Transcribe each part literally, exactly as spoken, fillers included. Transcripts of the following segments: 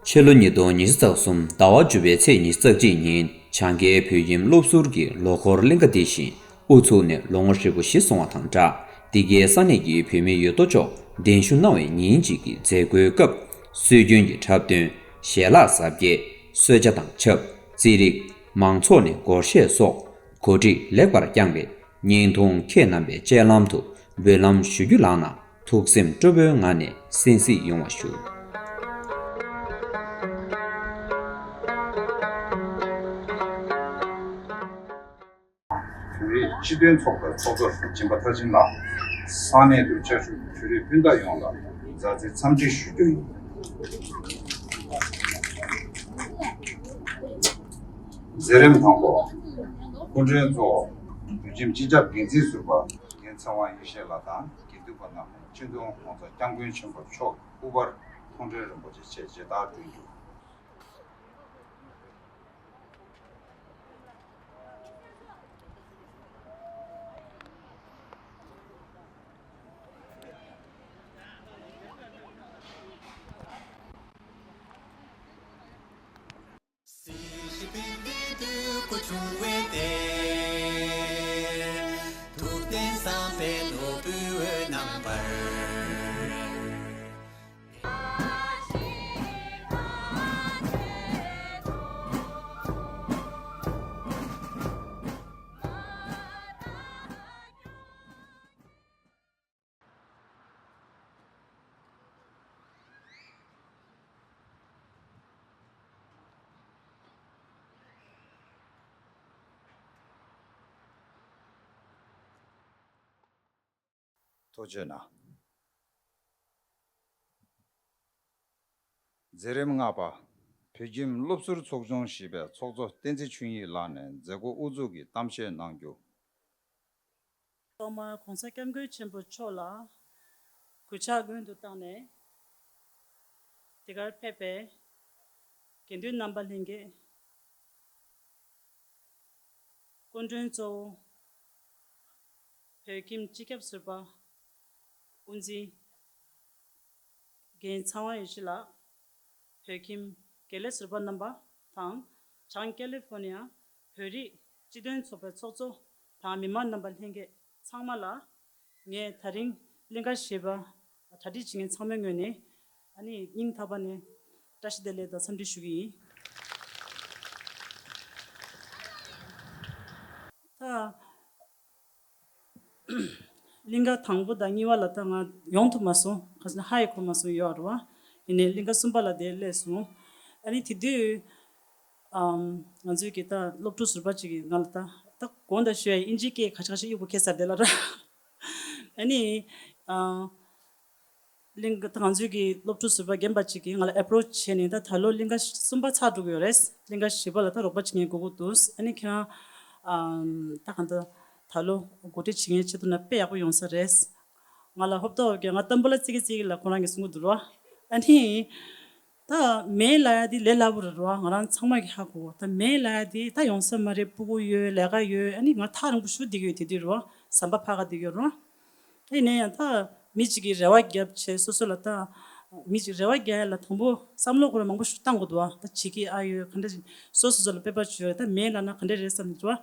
ཕྱི་ལོ་ཉིས་སྟོང་ཉི་ཤུ་རྩ་གསུམ་ཟླ་བ་བཅུ་པའི་ཚེས་ཉི་ཤུ་རྩ་གཅིག་ཉིན་བྱང་ཁའི་བོད་ཁྱིམ་སློབ་ཟུར་གྱི་ལོ་འཁོར་གླིང་ག་འདི་བཞིན་དབུ་ཚུགས་ནས་ལོ་ངོ་ཧྲིལ་པོ་བཞི་སོང་བ་དང་སྦྲགས། འདི་གའི་ས་གནས་ཀྱི་བོད་མི་ཡོད་དོ་ཅོག་གདན་ཞུ་གནང་བའི་ཉིན་གཅིག་གི་མཛད་སྒོའི་སྐབས། སྲོལ་རྒྱུན་གྱི་འཁྲབ་སྟོན། ཞལ་ལག་གཟབ་རྒྱས། གསོལ་ཇ་དང་ཆབ། རྩེད་རིགས། མང་ཚོགས་ནས་སྒོར་གཞས་སོགས་གོ་སྒྲིག་ལེགས་པར་བསྐྱངས་པས། བརྙན་ཐུང་ཁྱེད་རྣམ་པའི་སྤྱན་ལམ་དུ་འབུལ་ལམ་ཞུ་རྒྱུ་ལགས་ན། ཐུགས་སེམས་སྤྲོ་པོའི་ངང་ནས་གསན་གཟིགས་ཡོང་བ་ཞུ། བོད་རིགས་སྤྱི་མཐུན་ཚོགས་པའི་ཚོགས་གཙོ་སྦྱིན་པ་མཐར་ཕྱིན་ལགས་ས་གནས་དུ་བཅར་བཞུགས་བོད་རིགས་སྤུན་ཟླ་ཡོངས་ལ་མཛའ་བརྩེའི་འཚམས་འདྲི་ཞུ་རྒྱུ་ཡིན། མཛད་རིམ་དང་པོ། སྐུ་མགྲོན་གཙོ་བོ་བོད་ཁྱིམ་སྤྱི་ཁྱབ་འགན་འཛིན་ཟུར་པ་རྒན་ཚེ་དབང་ཡེ་ཤེས་ལགས་དང་དགེ་འདུན་པ་རྣམས་ནས་སྤྱི་འཐུས་ྋགོང་ས་ྋསྐྱབས་མགོན་ཆེན་པོ་མཆོག་སྐུ་པར་མཐོང་གྲོལ་རིན་པོ་ཆེ་ཆེད་མཇལ་དར་སྒྲོན་རྒྱུ། སྲིད་ཞི་བདེ་འདོད་དགུ་བྱུང་བའི་གཏེར། ཐུབ་བསྟན་བསམ་པའི་ནོར་བུའི་འོད་སྣང་འབར། ཐུགས་རྗེ་གནང་། མཛད་རིམ་ལྔ་པ། བོད་ཁྱིམ་སློབ་ཟུར་ཚོགས་ཆུང་བཞི་པའི་ཚོགས་གཙོ་བསྟན་འཛིན་ཆོས་ཉིད་ལགས་ནས་མཛད་སྒོ་དབུ་འཛུགས་ཀྱི་གཏམ་བཤད་གནང་རྒྱུ། ཐོག་མར་ྋགོང་ས་ྋསྐྱབས་མགོན་ཆེན་པོ་མཆོག་ལ་གུས་ཕྱག་སྔོན་དུ་བཏང་ནས། འདི་གར་ཕེབས་པའི་དགེ་འདུན་རྣམ་པ་ལྷན་རྒྱས། སྐུ་མགྲོན་གཙོ་བོ་བོད་ཁྱིམ་སྤྱི་ཁྱབ་ཟུར་པ་དབུ་འཛིན་རྒན་ཚེ་དབང་ཡེ་ཤེས་ལགས། བོད་ཁྱིམ་དགེ་ལས་ཟུར་པ་རྣམ་པ་དང་། བྱང་ཀེ་ལི་ཧྥོ་ནི་ཡ་བོད་རིགས་སྤྱི་མཐུན་ཚོགས་པའི་ཚོགས་གཙོ་དང་མི་མང་རྣམ་པ་ལྷན་རྒྱས་ཚང་མ་ལ། ངས་ད་རིང་གླིང་ག་བཞི་པ་གྲ་སྒྲིག་བྱེད་མཁན་ཚང་མའི་ངོས་ནས་ཨ་ནི་སྙིང་ཐག་པ་ནས་བཀྲ་ཤིས་བདེ་ལེགས་དང་འཚམས་འདྲི་ཞུ་གི་ཡིན། ད་གླིང་ག་དང་པོ་དང་གཉིས་པ་ལ་ད་ང་ཡོང་ཐུབ་མ་སོང་། ག་ཟེར་ན་ཧ་ཡེ་གོ་མ་སོང་ཡོད་རེད་བ། ཡིན་ནའི་གླིང་ག་གསུམ་པ་ལ་དེ་སླེབས་སོང་། ཨ་ནི་དེ་དུས་ཨམ། ང་ཚོའི་གི་ད་སློབ་ཕྲུག་ཟུར་པ་ཅིག་གིས་ང་ལ་ད་ད་དགོངས་དག་ཞུ་ཡ་ཡིན། ཨིན་ཇི་སྐད་ག་ཤ་ག་ཤ་གཡུག་པོ་ཁེལ་ས་རེད་ལབ་ར། ཨ་ནི་ཨ། གླིང་ག་ད་ང་ཚོའི་གི་སློབ་ཕྲུག་ཟུར་པ་རྒན་པ་ཅིག་གིས་ང་ལ་ཨེ་པོ་རོ་ཆི་བྱས་ནས། ད་ད་ལོ་གླིང་ག་གསུམ་པ་ཚར་འགྲོ་གི་ཡོད་རེད། གླིང་ག་བཞི་པ་ལ་ད་རོགས་པ་བྱེད་མཁན་དགོས་ཀྱི་འདུག་ཨ་ནི་ཁྱེད་རང་ཨམ། ད་གང་ལྟར་ད་ལོ་འགོ་ཁྲིད་བྱེད་མཁན་ཆེད་དུ་ན་དཔེ་ཡག་པོ་ཡོང་ས་རེད། ང་ལ་ཧོབ་ཏོ་ཧོབ་ཀྱི་ང་ཏམ་བུ་ལ་བརྩི་གི་བརྩི་གི་ལ་ཁོ་རང་གིས་གསུང་གི་འདུག་རོ། ཨ་ནི་ད་མེད་ལབ་ཡ་དེ་ལས་སླ་པོ་རེད་རོ། ང་རང་ཚང་མ་གིས་ཧ་གོ། ད་མེད་ལབ་ཡ་དེ་ད་ཡོང་ས་མ་རེད། སྤུ་གུ་ཡོད། ལས་ཀ་ཡོད། ཨ་ནི་ང་ཐག་རིང་པོ་ཞུ་བསྡད་ཀྱི་ཡོད། དེ་དུས་རོ། ཟམ་པ་ཕར་ཁ་བསྡད་ཀྱི་ཡོད་རོ། ཨ་ནི་ཡང་ད་མི་གཅིག་གིས་རེ་བ་བརྒྱབ་བྱས་སོ་སོ་ལ་ད། མི་གཅིག་རེ་བ་རྒྱག་ཡ་ལ་དང་པོ་བསམ་བློ་ཁོ་རང་མང་པོ་ཞིག་བཏང་དགོས་འདུག་བ། ད་བྱེད་ཀྱི་ཨ་ཡོད་ག་འདྲ་ཞིག་སོ་སོ་སོ་ལ་དཔེ་པ་བྱོས་ད་མེད་ལབ་ན་ག་འདྲ་རེད་བསམ་ནས་འདུག་བ།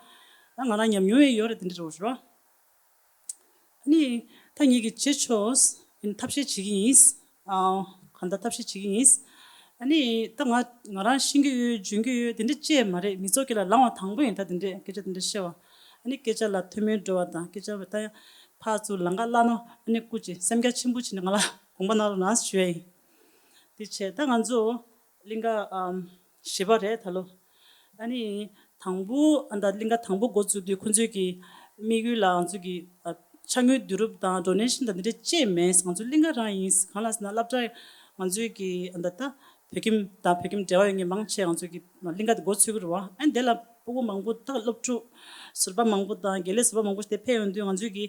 ད་ང་རང་ཉམས་མྱོང་ཡང་ཡོད་རེད། དེ་འདྲ་རེད་བ། ཨ་ནི་ད་ངེད་ཀྱིས་བྱེད་ཆོག་ཡིན། ཐབས་ཤེས་བྱེད་ཀྱི་ཡིན། ཨ། གང་ལྟར་ཐབས་ཤེས་བྱེད་ཀྱི་ཡིན། ཨ་ནི་ད་ང་ང་རང་ཤེས་ཀྱི་ཡོད། འཇོན་གྱི་ཡོད། དེ་འདྲ་ཅིག་མ་རེད། མི་ཚོགས་ཀྱི་ལ་ལངས་པ་དང་པོ་ཡིན། ད་དེ་འདྲས་སྐད་ཆ་དེ་འདྲ་བཤད་པ། ཨ་ནི་སྐད་ཆ་ལ་མཐུན་མོལ་འགྲོ་བ་དང་། སྐད་ཆ་ད་ཕར་ཚུར་ལམ་ཁ་བརླག་ན་ཨ་ནི་སྐུ་མཁྱེན་སེམས་རྒྱ་ཆེན་པོ་བྱས་ནས་ང་ལ་དགོངས་པ་གནང་རོགས་གནང་ཞུ་ཡ་ཡིན། དེ་བྱས་ད་ང་ཚོ་གླིང་ག་ཨམ། བཞི་པ་རེད་ད་ལོ། ཨ་ནི་དང་པོ་ཨ་ད་གླིང་ག་དང་པོ་འགོ་བཙུགས་དུས་ཁོང་ཚོས་ཀྱི་དམིགས་ཡུལ་ལ་ང་ཚོ་གི་ཨ། ཕྱག་དངུལ་བསྡུ་རུབ་དང་ཌོ་ནེ་ཤན་དང་འདི་འདྲ་ཅིག་མེད། ང་ཚོ་གླིང་ག་རང་ཡིན། གང་ལ་ཟེར་ན་སློབ་གྲྭ་ང་ཚོའི་གི་ཨ་ད་ད་བོད་ཁྱིམ་དང་བོད་ཁྱིམ་འབྲེལ་བ་ཡོད་མཁན་མང་ཆེ་ང་ཚོའི་གི་གླིང་ག་དེ་འགོ་ཚུགས་ཀྱི་རེད་བ། ཨ་ནི་དེ་ལ་སྤུ་གུ་མང་པོ་ད་སློབ་ཕྲུག་ཟུར་པ་མང་པོ་དང་དགེ་ལས་ཟུར་པ་མང་པོ་ཞིག་དེ་ཕེབས་ཡོང་དུས་ང་ཚོའི་གི་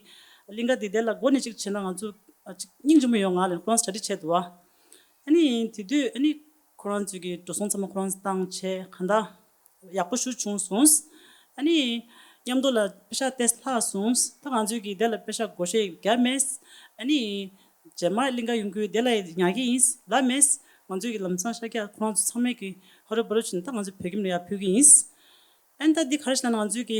གླིང་ག་དེ་དེ་ལ་འགོ་ནས་ཅིག་བྱས་ན་ང་ཚོ་ཨ་ཅིག་སྙིང་རྗེ་མོ་ཡོང་། ང་ལ་ཁོ་རང་གྲ་སྒྲིག་བྱས་འདུག་བ། ཨ་ནི་དེ་དུས་ཨ་ནི་ཁོ་རང་ཚོའི་གི་འགྲོ་སོང་ཚང་མ་ཁོ་རང་བཏང་བྱས་གང་ལྟར་ཡག་པོ་ཞིག་བྱུང་སོང་། ཨ་ནི་མཉམ་དུ་ལ་པེ་ཤག་ཏོག་ཙམ་ལྷག་སོང་། ད་ང་ཚོའི་གི་དེ་ལ་པེ་ཤག་བགོ་བཤའ་རྒྱབ་མེད། ཨ་ནི་རྗེས་མ་གླིང་ག་ཡོང་དུས་དེ་ལ་ཉར་གྱི་ཡིན་ལབ་མེད། ང་ཚོའི་གི་ལམ་སང་ཤར་རྒྱག་ཁོ་རང་ཚོ་ཚང་མས་གི་ཧ་རུ་བ་རུ་བྱས་ནས་ད་ང་ཚོ་བོད་ཁྱིམ་ལ་ཡར་ཕུལ་གི་ཡིན། ཨན་ད་འདི་ག་རེ་ཞེ་ན་ང་ཚོའི་གི་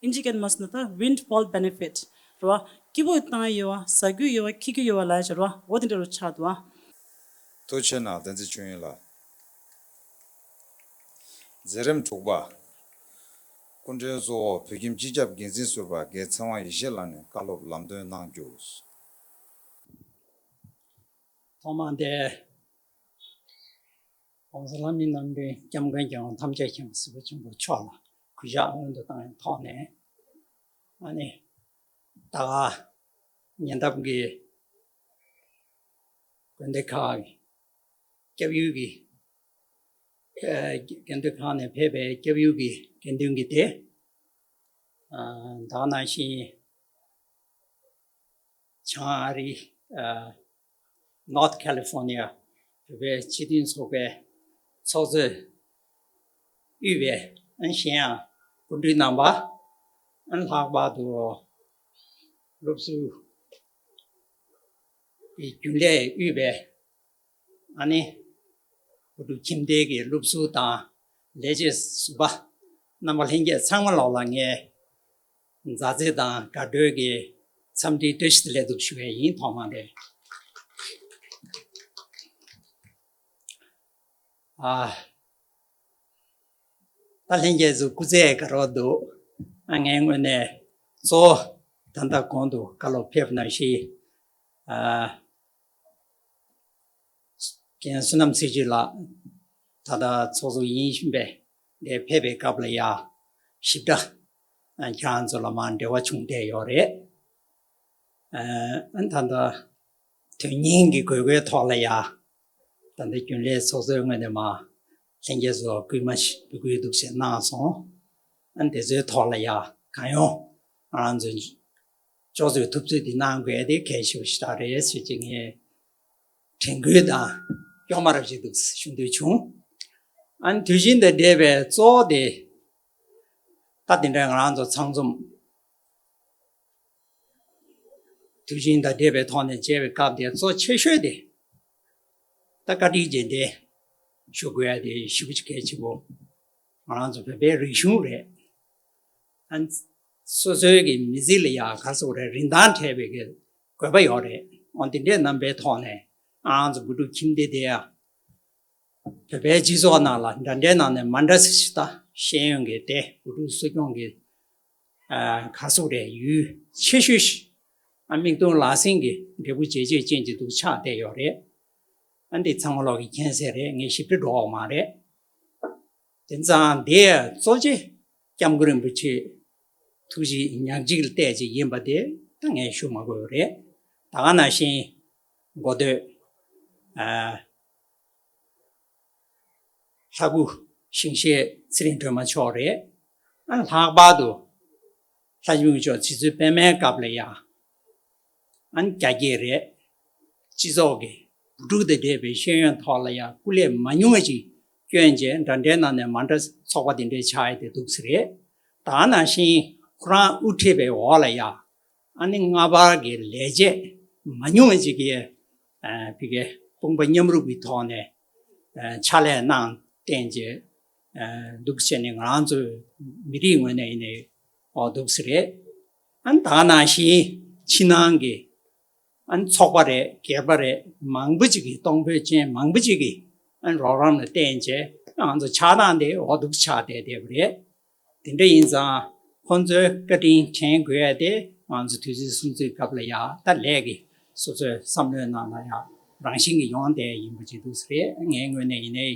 ཨིན་ཇི་སྐད་མ་སོང་ན་ད་windfall benefit རེད་བ། སྐྱིད་པོ་བཏང་ཡ་ཡོད་བ། ཟ་རྒྱུ་ཡོད་བ། འཁྱེར་རྒྱུ་ཡོད་བ་ལབ་ཡ་ཅིག་རེད་བ། འོ་དེ་འདྲ་རུ་ཆགས་འདུག་བ། ཐུགས་རྗེ་གནང་བསྟན་འཛིན་ཆོས་དབྱིངས་ལགས། མཛད་རིམ་དྲུག་པ། སྐུ་མགྲོན་གཙོ་བོ་བོད་ཁྱིམ་སྤྱི་ཁྱབ་འགན་འཛིན་ཟུར་པ་རྒན་ཚེ་དབང་ཡེ་ཤེས་ལགས་ནས་བཀའ་སློབ་ལམ་སྟོན་གནང་རྒྱུ། ཐོག་མར་འདིར་༸གོང་ས་ལྷ་མི་རྣམ་གྲོལ་སྐྱབས་མགོན་རྒྱལ་དབང་ཐམས་ཅད་མཁྱེན་པ་སྲིད་པ་ཆེན་པོ་མཆོག་ལ་གུས་ཕྱག་སྔོན་དུ་བཏང་བའི་ཐོག་ནས། ཨ་ནི་ད་ག་ཉེ་འདབས་ཀྱི་དགོན་སྡེ་ཁག་གི་སྐྱབས་ཡུལ་གྱི་ཨ་དགོན་སྡེ་ཁག་ནས་ཕེབས་པའི་སྐྱབས་ཡུལ་གྱི་དགེ་འདུན་གྱི་སྡེ། ཨ་ད་ག་ནང་བཞིན་བྱང་ཨ་རི་ཨ་North California བོད་པའི་སྤྱི་མཐུན་ཚོགས་པའི་ཚོགས་གཙོས་དབུས་པའི་ཨ་གཞན་ཡང་སྐུ་མགྲོན་རྣམ་པ། ཨ་ལྷག་པར་དུ་སློབ་ཟུར་གྱི་རྒྱུན་ལས་དབུས་པའི་ཨ་ནི་བུ་ཕྲུག་ཁྱིམ་སྡེ་གི་སློབ་ཟུར་དང་ལས་བྱེད་ཟུར་པ་རྣམ་པ་ལྷན་རྒྱས་ཚང་མ་ལོག་ལ་ངས་མཛའ་བརྩེ་དང་དགའ་སྤྲོའི་གི་འཚམས་འདྲིའི་བཀྲ་ཤིས་བདེ་ལེགས་འདུག་ཞུ་ཡས་ཡིན། ཐོག་མ་རེད། ཨ་ད་ལྷན་རྒྱས་ཚོ་སྐུ་ཚེ་དགའ་རོགས་འདུག་ཨ་ངའི་ངོས་ནས་གཙོ་བོ་ད་ལྟ་གོང་དུ་བཀའ་སློབ་ཕེབས་ནང་བཞིན། ཨ་རྒན་བསོད་ནམས་ཚེ་སྐྱིད་ལགས་ད་ལྟ་ཚོགས་གཙོ་ཡིན་བཞིན་པའི་འདིར་ཕེབས་པའི་སྐབས་ལ་ཡ་ཞིབ་ཕྲ་ཨ་ཁྱེད་རང་ཚོ་ལ་མར་འབྲེལ་བ་བྱུང་བསྡད་ཡོད་རེད། ཨ་ད་ལྟ་དོན་སྙིང་གི་དགོས་མཁོའི་ཐོག་ལ་ཡ་ད་ལྟ་རྒྱུན་ལས་ཚོགས་གཙོའི་ངོས་ནས་མར་ལྷན་རྒྱས་ཚོ་སྐུལ་མ་ཞིག་འབོད་སྐུལ་འདུག་སེ་གནང་སོང་། ཨ་འདི་ཚོའི་ཐོག་ལ་ཡ་གང་ཡོང་ང་རང་ཚོས་ལྕོགས་ཚོད་ཐུབ་ཚོད་འདི་གནང་དགོས་དེ་གལ་ཆེ་བ་ཞིག་རེད་ཟེར་གྱི་ངས་དྲན་སྐུལ་དང་སྐྱོ་མ་རབ་ཅིག་འདུག་ཞུ་འདོད་བྱུང་། ཨ་ནི་དུས་ཆེན་དང་འབྲེལ་བའི་གཙོ་བོ་དེ་ད་དེ་འདྲ་ང་རང་ཚོ་ཚང་འཛོམས་དུས་ཆེན་དང་འབྲེལ་བའི་ཐོག་ནས་མཇལ་བའི་སྐབས་དེ་གཙོ་ཆེ་ཤོས་དེ་ད་བཀའ་དྲིན་རྗེས་དྲན་ཞུ་དགོས་ཡ་དེ་ཞེ་པོ་ཅིག་གལ་ཆེ་བོ་ང་རང་ཚོ་བོད་པའི་རིག་གཞུང་རེད། ཨ་ནི་སོ་སོའི་གི་མི་ཚེ་ལ་ཡ་ག་རེ་ཟེར་དགོས་རེད། རིན་ཐང་བྲལ་བའི་གི་དགོས་པ་ཡོད་རེད། འོ་དེ་འདྲའི་རྣམ་པའི་ཐོག་ནས་ཨང་ཚོ་བུ་ཕྲུག་ཁྱིམ་སྡེ་དེ་ཡ་བོད་པའི་སྤྱི་ཚོགས་ནང་ལ་འདྲ་འདྲའི་ནང་ནས་མ་འདྲ་ས་ཞིག་ད་ཤེས་ཡོན་གི་དེ་བུ་ཕྲུག་གསོ་སྐྱོང་གི་ཨ་ག་རེ་ཟེར་དགོས་རེད། ཡུལ་ཆེ་ཤོས་ཤིག་ཨ་མིག་མཐོང་ལག་ཟིན་གི་འབྲས་བུ་བྱེད་ཆེད་ཅན་གྱི་འདུག་ཆགས་བསྡད་ཡོད་རེད། ཨ་འདི་ཚང་མ་ལོག་གི་མཁྱེན་གསལ་རེད། ངས་ཞིབ་ཕྲ་འགྲོ་འོག་མ་རེད། དེ་ཙང་དེ་གཙོ་ཆེ་སྐྱབས་མགོན་རིན་པོ་ཆེ་ཐུགས་རྗེ་ཉག་གཅིག་ལ་བལྟས་ཅིག་ཡིན་པ་དེ་ད་ངས་ཞུ་མ་དགོས་རེད། ད་ག་ནང་བཞིན་འགོ་སྟོད་ཨ་ལྷ་སྐུ་ཞིང་གཤེགས་ཚེ་རིང་སྒྲོལ་མ་མཆོག་རེད། ཨ་ལྷག་པར་དུ་ལྷ་ཆོས་མཆོག་རྗེ་བཙུན་པད་མའི་སྐབས་ལ་ཡ་ཨ་ནི་རྒྱ་སྐྱེད་རེད། སྤྱི་ཚོགས་ཀྱི་བུ་ཕྲུག་དང་འབྲེལ་བའི་ཤེས་ཡོན་ཐོག་ལ་ཡང་སྐུ་ལས་མ་ཉུང་བ་ཅིག་བསྐྱོན་བྱས་འདྲ་འདྲའི་ནང་ནས་མ་འདྲ་ཚོགས་པ་དེ་འདྲའི་ཆགས་ཡ་དེ་འདུག་སེ་རེད། ད་ནང་བཞིན་ཁོ་རང་དབུ་ཁྲིད་པའི་འོག་ལ་ཡང་ཨ་ནི་སྔ་བར་གྱི་ལས་བྱེད་མ་ཉུང་བ་ཅིག་གིས་ཨ་ཕ་གིའི་དཔུང་པ་མཉམ་རུབ་ཀྱི་ཐོག་ནས་ཨ་ཕྱག་ལས་གནང་བསྟན་བྱས་ཨ་འདུག་བྱས་ནས་ང་རང་ཚོའི་མི་རིགས་ངོས་ནས་ཡིན་ནའི་འོ་འདུག་སེ་རེད། ཨ་ནི་ད་ནང་བཞིན་ཕྱི་ནང་གི་ཨ་ནི་ཚོགས་པ་རེད། སྒེར་པ་རེད། མང་པོ་ཅིག་གིས་གཏོང་ཕོད་ཅན་མང་པོ་ཅིག་གིས་ཨ་ནི་རོགས་རམ་ལ་བརྟེན་བྱས་ང་ཚོ་ཆགས་སྟངས་དེ་འོ་འདུག་ཆགས་བསྡད་བསྡད་པ་རེད། དེ་འདྲ་ཡིན་ཙང་ཁོང་ཚོའི་བཀའ་དྲིན་དྲན་དགོས་ཡ་དེ་ང་ཚོ་དུས་ཚོད་སོང་ཚོད་སྐབས་ལ་ཡ་ད་ལས་ཀྱི་སོ་སོའི་བསམ་བློའི་ནང་ལ་ཡ་རང་བཞིན་གྱིས་ཡོང་བསྡད་ཡ་ཡིན་པ་ཅིག་འདུག་སེ་རེད། ངའི་ངོས་ནས་ཡིན་ནའི་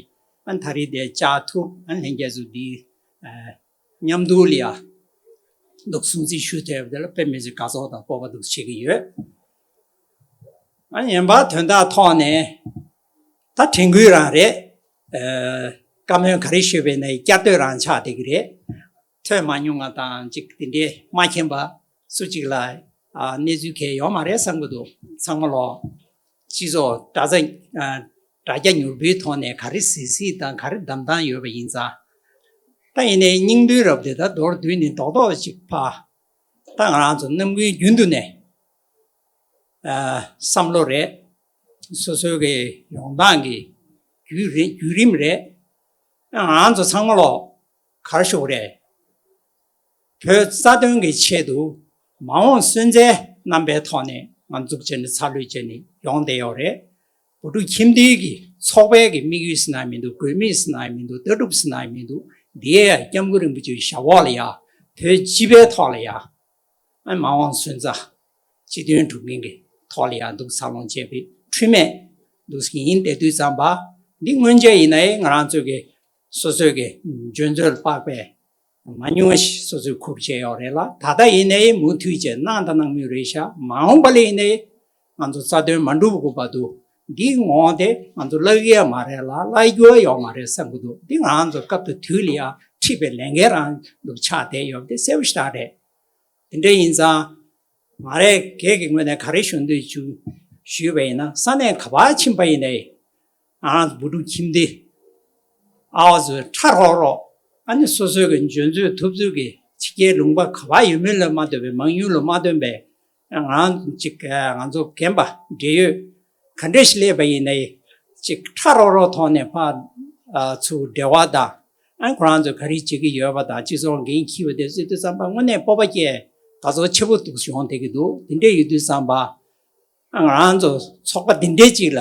ཨ་ནི་ད་རེས་དེ་བཅར་ཐུབ། ཨ་ནི་ལྷན་རྒྱས་ཚོ་འདི་ཨ། མཉམ་དུ་ལ་ཡ་འདུག་སྲུང་བརྩི་ཞུ་ཐུབ་པ་དེ་ལ་དཔེ་མི་སྲིད་དགའ་ཚོར་དང་སྤོབས་པ་འདུག་བྱེད་ཀྱི་ཡོད། ཨ་ཡིན་པ་དོན་དག་ཐོག་ནས་ད་དྲན་སྐུལ་རང་རེད། ཨ་བཀའ་མོལ་ག་རེ་ཞུས་པ་ཡིན་ནའི་བསྐྱར་ཟློས་རང་ཆགས་བསྡད་ཀྱི་རེད། ཐོས་མ་མྱོང་བ་དང་ཅིག་དེ་འདྲའི་མ་མཁྱེན་པ་སུ་གཅིག་ལ་ཨ་གནས་ཚུལ་གང་ཡང་ཡོད་མ་རེད་བསམ་གྱི་འདུག་ཚང་མ་ལོག་སྤྱི་ཚོགས་དྲ་ཚ་ཨ་དྲ་རྒྱ་མྱུར་པོའི་ཐོག་ནས་ག་རེ་གཟིགས་གཟིགས་དང་ག་རེ་བདམས་བདམས་ཡོད་པ་ཡིན་ཙང་། ད་ཡིན་ནའི་སྙིང་དོན་རབ་དེ་ད་མདོར་བསྡུས་ནས་རྡོག་རྡོག་ཅིག་ཕར་ད་ང་རང་ཚོ་ནམ་རྒྱུན་རྒྱུན་དུ་ནས་ཨ་བསམ་བློ་རེད། སོ་སོའི་གི་ཡོང་སྟངས་ཀྱི་ བརྒྱུད་རིམ་བརྒྱུད་རིམ་རེད། ང་རང་ཚོ་ཚང་མ་ལོ་གར་ཤོག་རེད། བོད་རྩ་དོན་གྱི་ཆེད་དུ་མ་འོངས་སོན་རྩའི་རྣམ་པའི་ཐོག་ནས་ང་འཛུགས་བྱས་ནས་འཚར་ལོངས་བྱས་ནས་ཡོང་བསྡད་ཡོད་རེད། བོད་ཕྲུག་ཁྱིམ་སྡེའི་གི་ཚོགས་པའི་གི་དམིགས་ཡུལ་ཟེར་ན་མི་འདུག་དགོས་དམིགས་ཟེར་ན་མི་འདུག་ལྟ་གྲུབ་ཟེར་ན་མི་འདུག་འདི་ཡ་སྐྱབས་མགོན་རིན་པོ་ཆེའི་ཞབས་འོག་ལ་ཡ་བོད་སྤྱི་པའི་ཐོག་ལ་ཡ་ཨ་མ་འོངས་སོན་རྩ་སྤྱི་དོན་སྒྲུབ་མཁན་གྱི་ཐོག་ལ་ཡ་འདུག་འཚར་ལོངས་བྱས་པའི་འཁྲུལ་མེད་འདུག་ཡིན་བསྡད་དུས་ཙམ་པ་འདི་སྔོན་ཆད་ཡིན་ནའི་ང་རང་ཚོའི་གི་སོ་སོའི་གི་འཇོན་ཚོད་ལ་དཔག་པའི་མ་ཉུང་བ་ཞིག་སོ་སོས་ཁུར་བྱས་ཡོད་རེད་ལ། ད་ལྟ་ཡིན་ནའི་མུ་མཐུད་བྱས་གནང་དང་གནང་མུས་རེད་ཤག་མ་འོངས་པ་ལ་ཡིན་ནའི་ང་ཚོ་རྩ་དོན་མ་འགྲུབ་དགོས་པ་འདུག་འདིའི་ངོ་བོ་དེ་ང་ཚོ་བརླག་གི་ཡ་མ་རེད་ལ་བརླག་རྒྱུ་ཡ་ཡོད་མ་རེད་བསམ་གྱི་འདུག་འདི་ང་ཚོ་སྐབས་དང་དུས་ལ་ཡ་འཁྲིད་པའི་ལས་འགན་རང་འདུག་ཆགས་བསྡད་ཡོད་པ་དེ་གསལ་པོ་ཞེ་དྲག་རེད། དེ་འདྲ་ཡིན་ཙང་ང་རས་སྒེར་གྱི་ངོས་ནས་ག་རེ་ཞུ་འདོད་བྱུང་ཞུས་པ་ཡིན་ན། ས་གནས་ག་པར་ཕྱིན་པ་ཡིན་ནའི་ང་རང་ཚོ་བོད་ཕྲུག་ཁྱིམ་སྡེ་ཨ་བ་ཚོའི་ཕྲ་རོགས་རོགས་ཨ་ནི་སོ་སོའི་གི་འཇོན་ཚོད་ཐུབ་ཚོད་ཀྱི་ཕྱི་རྒྱལ་ལུང་པ་ག་པར་ཡོད་མེད་ལ་མ་ལྟོས་པའི་མང་ཉུང་ལ་མ་ལྟོས་པའི་ང་རང་ཅིག་ང་ཚོ་རྒན་པ་འབྲེལ་ཡོད་ག་འདྲ་ཞིག་སླེབས་པ་ཡིན་ནའི་ཅིག་ཕྲ་རོགས་རོགས་ཐོག་ནས་ཕར་ཚུར་འབྲེལ་བ་དང་ཨ་ཁོ་རང་ཚོས་ག་རེ་བྱེད་ཀྱི་ཡོད་པ་དང་སྤྱི་ཚོགས་འགན་འཁྱེར་བ་དེ་ཚོ་དུས་ཙམ་པ་དངོས་གནས་སྤོབས་པ་སྐྱེ་དགའ་ཚོར་ཆེ་པོ་འདུག་ཡོང་བསྡད་ཀྱི་འདུག་དེ་འདྲ་ཡོད་དུས་ཙམ་པ། ང་རང་ཚོ་ཚོགས་པ་འདི་འདྲའི་ཅིག་ལ་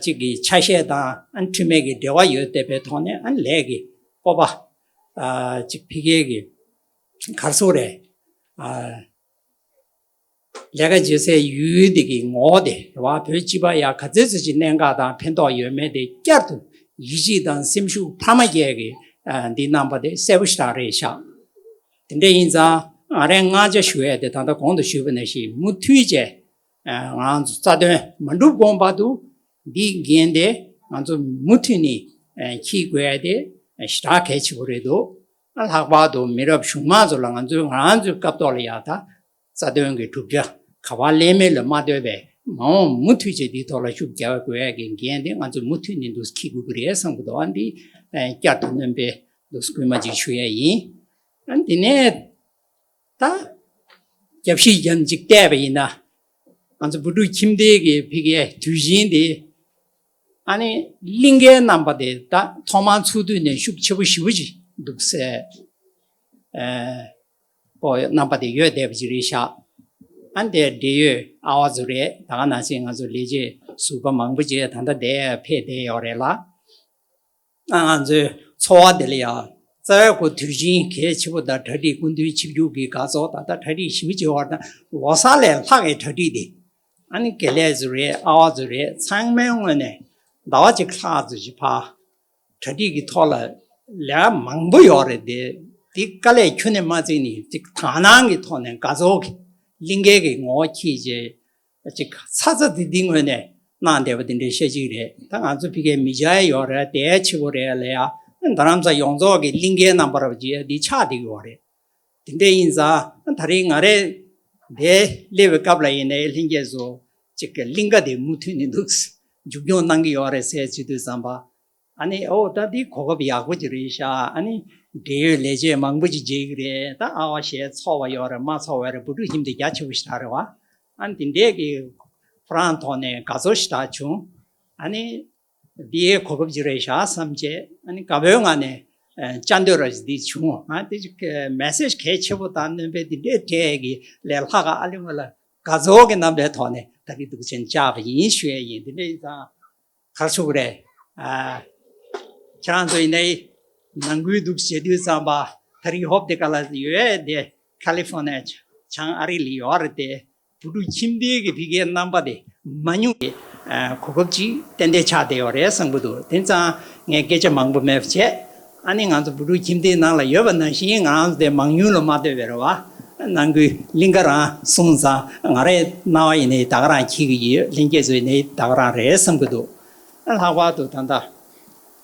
ཅིག་གི་ཆ་ཤས་དང་ཨ་འཁྲུལ་མེད་ཀྱི་འབྲེལ་བ་ཡོད་བསྡད་པའི་ཐོག་ནས་ཨ་ལས་ཀྱི་སྤོབས་པ་ཅིག་ཕ་གིའི་གི་ག་རེ་ཟེར་དགོས་རེད། ལས་ཀ་བྱེད་སའི་ཡུལ་འདི་གི་ངོ་བོ་དེ་རེད་བ། བོད་སྤྱི་པ་ཡ་ག་ཚོད་ཙམ་ཅིག་གནད་འགག་དང་ཕན་ཐོགས་ཡོད་མེད་དེ་བསྐྱར་དུ་ཡིད་ཆེས་དང་སེམས་ཤུགས་འཕར་མ་རྒྱས་ཀྱི་འདི་རྣམ་པ་དེ་གསལ་པོ་ཞེ་དྲག་རེད་ཤག་དེ་འདྲ་ཡིན་ཙང་ང་རའི་བསྔགས་བརྗོད་ཞུ་ཡས་དེ་ད་ལྟ་གོང་དུ་ཞུས་པ་ནང་བཞིན་མུ་མཐུད་བྱས་ང་ཚོ་རྩ་དོན་མ་འགྲུབ་གོང་བར་དུ་འདིའི་འགན་དེ་ང་ཚོ་མུ་མཐུད་ནས་འཁྱེར་དགོས་ཡ་དེ་ཞེ་དྲག་གལ་ཆེ་པོ་རེད་འདུག་ལྷག་པར་དུ་མི་རབས་གཞུག་མ་ཚོ་ལ་ང་ཚོས་ང་རང་ཚོའི་སྐབས་ཐོག་ལ་ཡ་ད་རྩ་དོན་གྱི་གྲུབ་ཆ་ག་པར་སླེབས་མིན་ལ་མ་ལྟོས་པའི་མ་འོངས་མུ་མཐུད་བྱས་འདིའི་ཐོག་ལ་ཤུགས་རྒྱག་དགོས་ཡ་གི་འགན་དེ་ང་ཚོས་མུ་མཐུད་ནས་འདུག་འཁྱེར་དགོས་ཀྱི་རེད་བསམ་གྱི་འདུག་ཨ་འདི་བསྐྱར་དུ་སྣོན་པའི་འདུག་སྐུལ་མ་ཅིག་ཞུ་ཡ་ཡིན། ཨ་འདི་ནས་ད་རྒྱབ་བཤིག་རྒྱབ་ཅིག་བལྟས་པ་ཡིན་ན། ང་ཚོ་བོད་ཕྲུག་ཁྱིམ་སྡེ་གི་ཕ་གིའི་དུས་ཆེན་དེ་ཨ་ནི་གླིང་གའི་རྣམ་པ་དེ་ད་ཐོག་མར་ཚུགས་དུས་ནས་ཤུགས་ཆེ་པོ་ཞེ་པོ་ཅིག་འདུག་ཟེར། ཨེ། པོ་རྣམ་པ་དེ་ཡོད་བསྡད་པ་ཅིག་རེད་ཤག་ཨ་ནི་དེ་འབྲེལ་ཡོད་ཨ་བ་ཚོ་རེད། ད་ག་ནང་བཞིན་ང་ཚོ་ལས་བྱེད་ཟུར་པ་མང་པོ་ཅིག་ད་ལྟ་དེ་ཕེབས་བསྡད་ཡོད་རེད་ལ། ང་ཚོའི་ཚོགས་པ་དེ་ལ་ཡང་རྩ་བའི་གོ་དུས་ཆེན་གལ་ཆེ་པོ་དང་གྲ་སྒྲིག་སྐུ་མདུན་ཆིབས་བསྒྱུར་གྱི་དགའ་ཚོར་ད་ལྟ་གྲ་སྒྲིག་ཞེ་པོ་བྱེད་པ་དང་ལོ་གསར་ལས་ལྷག་གི་གྲ་སྒྲིག་དེ་ཨ་ནི་དགེ་ལས་ཚོ་རེད། ཨ་བ་ཚོ་རེད། ཚང་མའི་ངོས་ནས་ཟླ་བ་གཅིག་ལྷག་ཙམ་ཞིག་ཕར་གྲ་སྒྲིག་གི་ཐོག་ལ་ལས་ཀ་མང་པོ་ཡོད་རེད་དེ། དེ་དཀའ་ལས་ཁྱོན་ནས་མ་བརྩིས་ནས་ཅིག་དག་སྣང་གི་ཐོག་ནས་དགའ་ཚོར་གྱི་གླིང་གའི་གི་ངོ་བོ་འཁྱེར་བྱས། ཅིག་ཚ་ཚ་འདི་འདི་ངོས་ནས་གནང་བསྡད་པ་འདི་འདྲའི་བཤད་ཀྱི་རེད། ད་ང་ཚོ་ཕ་གིར་མི་བྱ་ཡ་ཡོད་རེད། དེ་ཆེ་བོ་རེད་ལ་ཡ། རྡ་རམ་ས་ཡོངས་རྫོགས་ཀྱི་གླིང་གའི་རྣམ་པ་རབ་ཅིག་འདི་ཆགས་བསྡད་ཀྱི་ཡོད་རེད། དེ་འདྲ་ཡིན་ཙང་ད་རེས་ང་རས་འདིར་སླེབས་པའི་སྐབས་ལ་ཡིན་ནའི་ལྷན་རྒྱས་ཚོ་ཅིག་གླིང་ག་དེ་མུ་མཐུད་ནས་འདུག་མཇུག་སྐྱོང་གནང་གི་ཡོད་རེད་ཟེར་བྱེད་དུས་ཙམ་པ། ཨ་ནི་ཨོ་ད་འདི་གོ་སྐབས་ཡག་པོ་ཅིག་རེད་ཤག་ཨ་ནི་འབྲེལ་ཡོད་ལས་བྱེད་མང་པོ་ཅིག་མཇལ་གི་རེད། ད་ཨ་བ་ཞེ་ཚོར་བ་ཡོད་རེད་མ་ཚོར་བ་རེད། བུ་ཕྲུག་ཁྱིམ་སྡེ་རྒྱ་ཆེ་པོ་ཞིག་རེད་བ། ཨ་ནི་དེ་འདྲས་ཀྱི་ཁོ་རང་ཐོག་ནས་དགའ་ཚོར་ཞེ་དྲག་བྱུང་། ཨ་ནི་འདིའི་གོ་སྐབས་ཅིག་རེད་ཤག་བསམ་བྱས་ཨ་ནི་དགའ་པོའི་ངང་ནས་བཅར་འདོད་ར་ཅིག་འདི་བྱུང་། ཨ་དེ་ཅིག་མེ་སེཇ་གལ་ཆེ་པོ་དང་སྣོན་པའི་འདི་འདྲས་སྤྲད་ཀྱི་ལས་ལྷག་ག་ཨ་ལི་བ་ལ་དགའ་ཚོར་གྱི་རྣམ་པའི་ཐོག་ནས་ད་རེས་འདུག་ཆེན་བཅར་བ་ཡིན་ཞུ་ཡས་ཡིན། དེ་འདྲས་ཡིན་ཙང་། གར་ཚུགས་རེད། ཨ། ཁྱེད་རང་ཚོ་ཡིན་ནའི་ནང་ཁུལ་འདུག་བྱེད་དུས་ཙམ་པ་ད་རེས་ཧོབ་དེ་ག་ལ་ཡོད་དེ་ཁ་ལི་ཧྥོ་ནི་ཡ་བྱང་ཨ་རི་ལ་ཡོད་རེད་དེ། བུ་ཕྲུག་ཁྱིམ་སྡེའི་གི་ཕ་གིའི་རྣམ་པ་དེ་མ་ཉུང་བའི་གོ་སྐབས་ཅིག་ཏན་ཏན་ཆགས་བསྡད་ཡོད་རེད་བསམ་གི་འདུག་དེ་ཙང་ངས་སྐད་ཆ་མང་པོ་མེད་པ་བྱས། ཨ་ནི་ང་ཚོ་བུ་ཕྲུག་ཁྱིམ་སྡེའི་ནང་ལ་ཡོད་པ་ནང་བཞིན་ང་རང་ཚོ་དེ་མང་ཉུང་ལ་མ་ལྟོས་པའི་རེད་བ། ནང་ཁུལ་གླིང་ག་རང་སོང་ཙང་ང་རའི་སྣང་བ་ཡིན་ནའི་ད་ག་རང་འཁྱེར་གི་ཡོད། ལྷན་རྒྱས་ཚོ་ཡིན་ནའི་ད་ག་རང་རེད་བསམ་གི་འདུག་ཨ་ལྷག་པར་དུ་ད་ལྟ་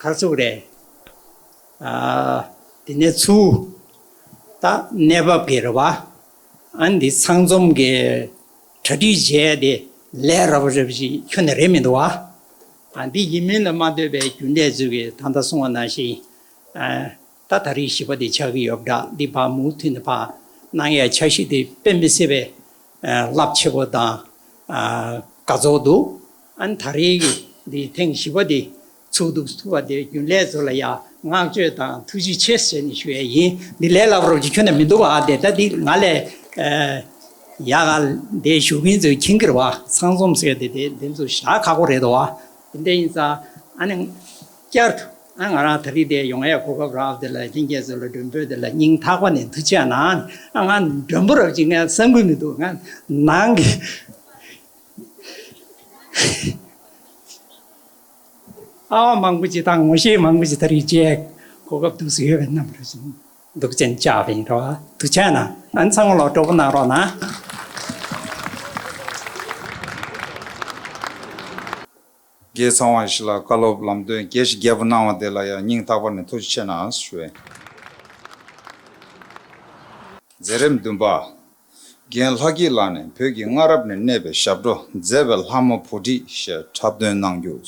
གར་ཚུགས་རེད། ཨ་དེ་ནས་ཚུར་ད་གནས་བབ་ཀྱི་རེད་བ། ཨ་འདི་ཚང་འཛོམས་ཀྱི་གྲ་སྒྲིག་བྱས་ཏེ་ལས་རབ་རིབ་ཞིག་ཁྱོན་ནས་རེད་མི་འདུག་བ། ཨ་འདི་ཡིན་མིན་ལ་མ་ལྟོས་པའི་རྒྱུན་ལས་ཚོས་ཀྱིས་ད་ལྟ་གསུངས་པ་ནང་བཞིན། ཨ་ད་ད་རེས་བཞི་པ་དེ་ཆགས་ཀྱི་ཡོད་པ་འདྲ། འདི་ཕར་མུ་མཐུད་ནས་ཕར་གནང་ཡ་འཆར་གཞི་དེ་དཔེ་མི་སྲིད་པའི་རླབས་ཆེ་པོ་དང་དགའ་ཚོར་འདུག་ཨ་ནི་ད་རེས་ཀྱི་ འདི་ཐེངས་བཞི་པ་འདི་ཚུགས་འདུག་ཐུབ་པ་དེ་རྒྱུན་ལས་ཚོ་ལ་ཡང་བསྔགས་བརྗོད་དང་ཐུགས་རྗེ་ཆེ་ཟེར་ནས་ཞུ་ཡས་ཡིན། འདི་ལས་སླ་པོ་རོབ་ཅིག་ཁྱོན་ནས་མི་འདུག་ཨ། དེ་ད་འདི་ང་ལས་ཨ་ཡག་ག་འདི་ཞུ་མཁན་ཚོས་མཁྱེན་གྱི་རེད་བ། ཚང་འཛོམས་ཟེར་དེ་དེ་འདི་ཚོ་ཞེ་དྲག་ཁག་པོ་རེད་དོ་བ། དེ་འདྲ་ཡིན་ཙང་ཨ་ནི་བསྐྱར་དུ་ཨ་ང་རང་ད་རེས་དེ་ཡོང་ཡས་གོ་སྐབས་རག་དེ་ལ་ལྷན་རྒྱས་ཚོ་ལ་མགྲོན་འབོད་དེ་ལ་སྙིང་ཐག་པ་ནས་ཐུགས་རྗེ་གནང་། ཨ་ང་མགྲོན་པོ་རབ་ཅིག་ངས་བསམ་གྱི་མི་འདུག་ང་ནང་གི་ཨ་བ་མང་པོ་ཅིག་དང་ངོ་ཤེས་མང་པོ་ཅིག་ད་རེས་མཇལ་གོ་སྐབས་འདུག་སེ་ཡོད་པའི་རྣམ་པ་རེད། འདུག་ཅན་བཅའ་བ་ཡིན་རོ། ཐུགས་རྗེ་གནང་། ཨ་ནི་ཚང་མ་ལ་སྤྲོ་པོ་གནང་རོགས་གནང་། རྒན་ཚངས་དབྱངས་ཞིག་ལ་བཀའ་སློབ་ལམ་སྟོན་རྒྱས་ཤིང་རྒྱས་པོ་གནང་བ་དེ་ལ་ཡང་སྙིང་ཐག་པ་ནས་ཐུགས་རྗེ་ཆེ་གནང་ཞུ། མཛད་རིམ་བདུན་པ། རྒན་ལྷ་སྐྱིད་ལགས་ནས་བོད་ཀྱི་སྔ་རབས་ནས་གནས་པའི་ཞབས་བྲོ་མཛད་པའི་ལྷ་མོ་བུ་ཁྲིད་ཞེས་འཁྲབ་སྟོན་གནང་རྒྱུ།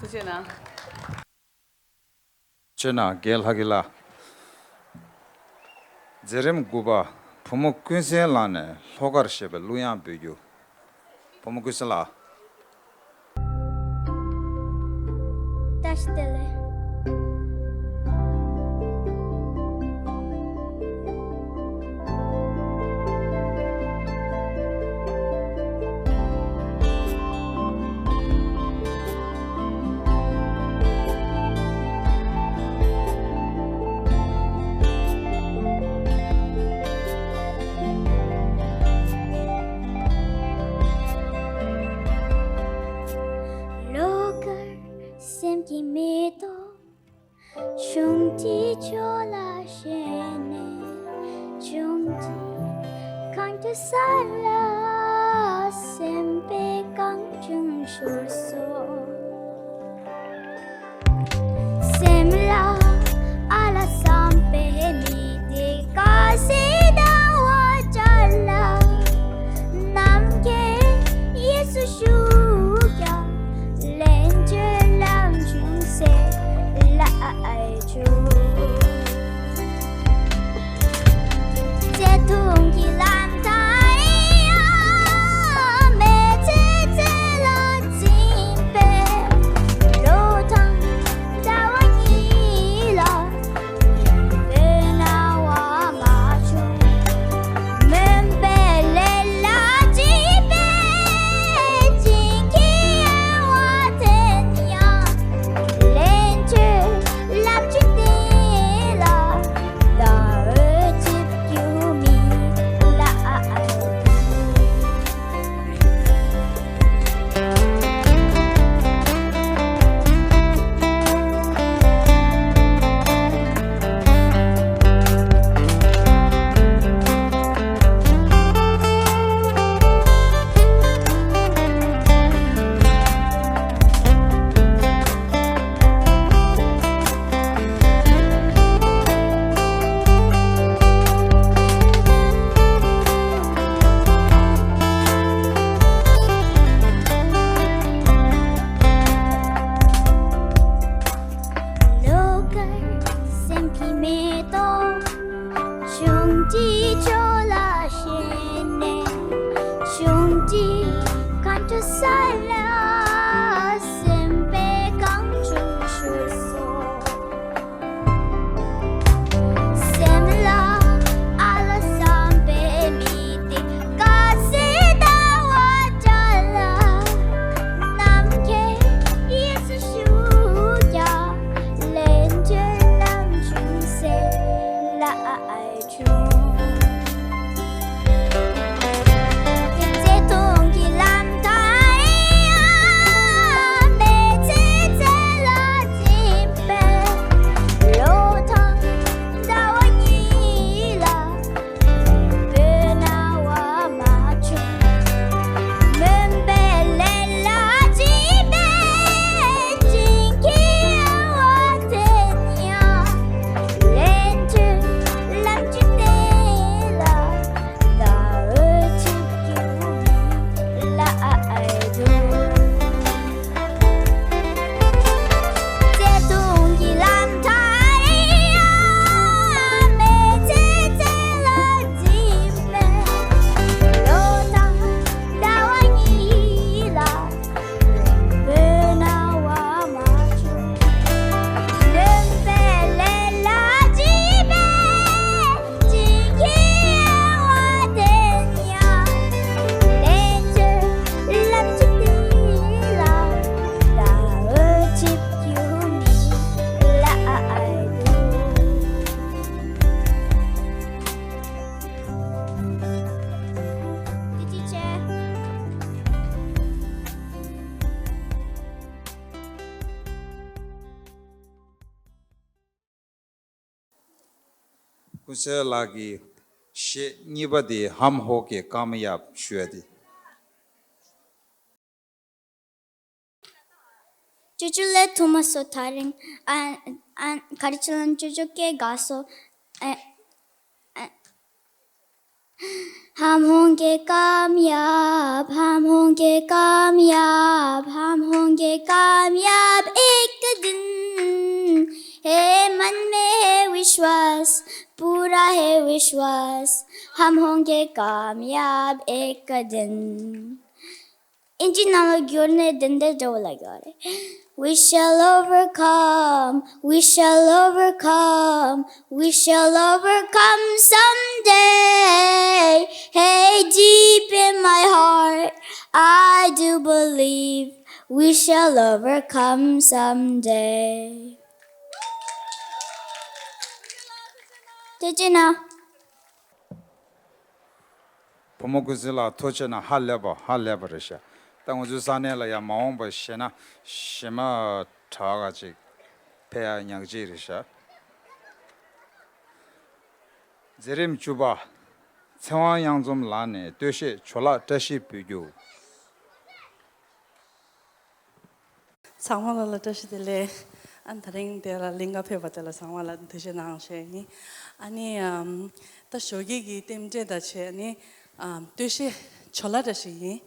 ཐུགས་རྗེ་གནང་། ཆེ་ན་རྒན་ལྷ་སྐྱིད་ལགས། མཛད་རིམ་དགུ་པ། བུ་མོ་ཀུན་གསལ་ལགས་ནས་ལྷོ་ཁར་ཞེས་པའི་གླུ་དབྱངས་འབུལ་རྒྱུ། བུ་མོ་ཀུན་གསལ་ལགས། བཀྲ་ཤིས་བདེ་ལེགས། ལོགས་ཀར་སེམས་ཀྱི་མེ་ཏོག་ཆུང་འདྲིས་ཁྱོད་ལ་བཞེས་ནས། ཆུང་འདྲིས་གང་དུ་ས་ལ་སེམས་པའི་གངས་ལྗོངས་ཤོར་སོང་། སེམས་ལ་ཨ་ལ་བསམ་པའི་མི་དེ་ག་སེ་ཟླ་བ་བཅར་ལ། ནམ་མཁའི་གཡས་སུ་བཞུགས་ཀྱང་ལན་བརྗོད་ལམ་ཆུང་སེ་ལ་ཨ་ཨེ་བྱུང་། བརྩེ་དུང་གི་ལམ་ཐག་ཡང་མེ་ལྕེ་རྩེ་ལ་འཛིན། གཅིག་ཕྱོགས་ལ་ཞེན་ནས་བྱུང་གི་མཁའ་འགྲོ་ས་ལ་སེམས་པའི་གང་བྱུང་ཞུ་སོང་། སེམས་ལ་ཨ་ལ་བསམ་པའི་མི་དེ་དཀར་སེར་ཟླ་བ་འདྲ་ལ། ནམ་མཁའི་གཡས་སུ་བཞུགས་ཀྱང་ལན་ཅན་ལམ་ཆུང་སེམས་ལ་ཨ་ཨའི་བྱུང་། བརྩེ་དུང་གི་ལམ་མཐའ་ཡང་མེ་ལྕེ་རྩེ་ལ་འཛིན་པའི་ལོ་དང་ཟླ་བ་གཉིས་ལ་བོད་སྣང་བ་མ་བྱུང་། མུན་པའི་ལས་ལ་འཇིགས་པའི་བྱིན་གྱིས་དབང་བ་དེ་ཡང་ལན་ཅན་ལམ་གྱི་གཏན་ལ། ཟླ་འོད་ཆིབས་བསྒྱུར་ནས་ལ་ཨ་ཨའི་འདུག། བརྩེ་དུང་གི་ལམ་མཐའ་ཡང་མེ་ལྕེ་རྩེ་ལ་འཛིན་པའི་ལོ་དང་ཟླ་བ་གཉིས་ལ། བོད་སྣང་བ་མ་བྱུང་། མུན་པའི་ལས་ལ་འཇིགས་པའི་བྱིན་གྱིས་དབང་བ་དེ་ཡང་ལན་ཅན་ལམ་གྱི་གཏན་ལ། ཟླ་འོད་ཆིབས་བསྒྱུར་ནས་ལ་ཨ་ཨའི་འདུག། ཀུན་གསལ་ལགས་ཀྱི་གཞས་གཉིས་པ་དེ་ཧམ་ཧོ་གེ་ཀམ་ཡབ་ཞུ་ཡ་དེ། ཅོ་ཅོ་ལགས་ཐུགས་མ་གསོ། ད་རིང་ཨ་ཨ་ག་རེ་བྱས་ལབ་ན་ཅོ་ཅོ་སྐད་འགག་སོང་། ཨ་ཨ། हम होंगे कामयाब, हम होंगे कामयाब, हम होंगे कामयाब एक दिन। है मन में है विश्वास, पूरा है विश्वास, हम होंगे कामयाब एक दिन। ཨིན་ཇི་ནང་ལ་བསྒྱུར་ནས་འདི་འདྲ་འདྲ་བོ་ལབ་ཀྱི་ཡོད་རེད། We shall overcome, we shall overcome, we shall overcome someday. Hey, deep in my heart, I do believe we shall overcome someday. ཐུགས་རྗེ་གནང་། བུ་མོ་ཀུན་གསལ་ལགས་ཐུགས་རྗེ་གནང་། ཧ་ལས་པ་ཧ་ལས་པ་རེད་ཤག། ད་ང་ཚོའི་ས་གནས་ལ་ཡང་མ་འོངས་པ་གཞས་སྣ་གཞས་མ་དྲག་ག་ཅིག་ཕེབས་ཡ་ཉག་གཅིག་རེད་ཤག། མཛད་རིམ་བཅུ་པ། ཚེ་དབང་གཡང་འཛོམས་ལགས་ནས་སྟོད་གཞས་ཇོ་ལགས་བཀྲ་ཤིས་འབུལ་རྒྱུ། ཚང་མ་ལ་ལ་བཀྲ་ཤིས་བདེ་ལེགས། ཨ་ནི་དེ་རིང་དེ་ལ་གླིང་ག་ཕེབས་པ་དེ་ལ་ཚང་མ་ལ་ཐུགས་རྗེ་གནང་ཞུ་ཡ་ཡིན། ཨ་ནི་ཨམ་ད་ཞོགས་ཀྱི་གི་རྟེན་འབྲེལ་དང་བྱས་ནི་ཨམ་སྟོད་གཞས་ཇོ་ལགས་བཀྲ་ཤིས་ཡིན།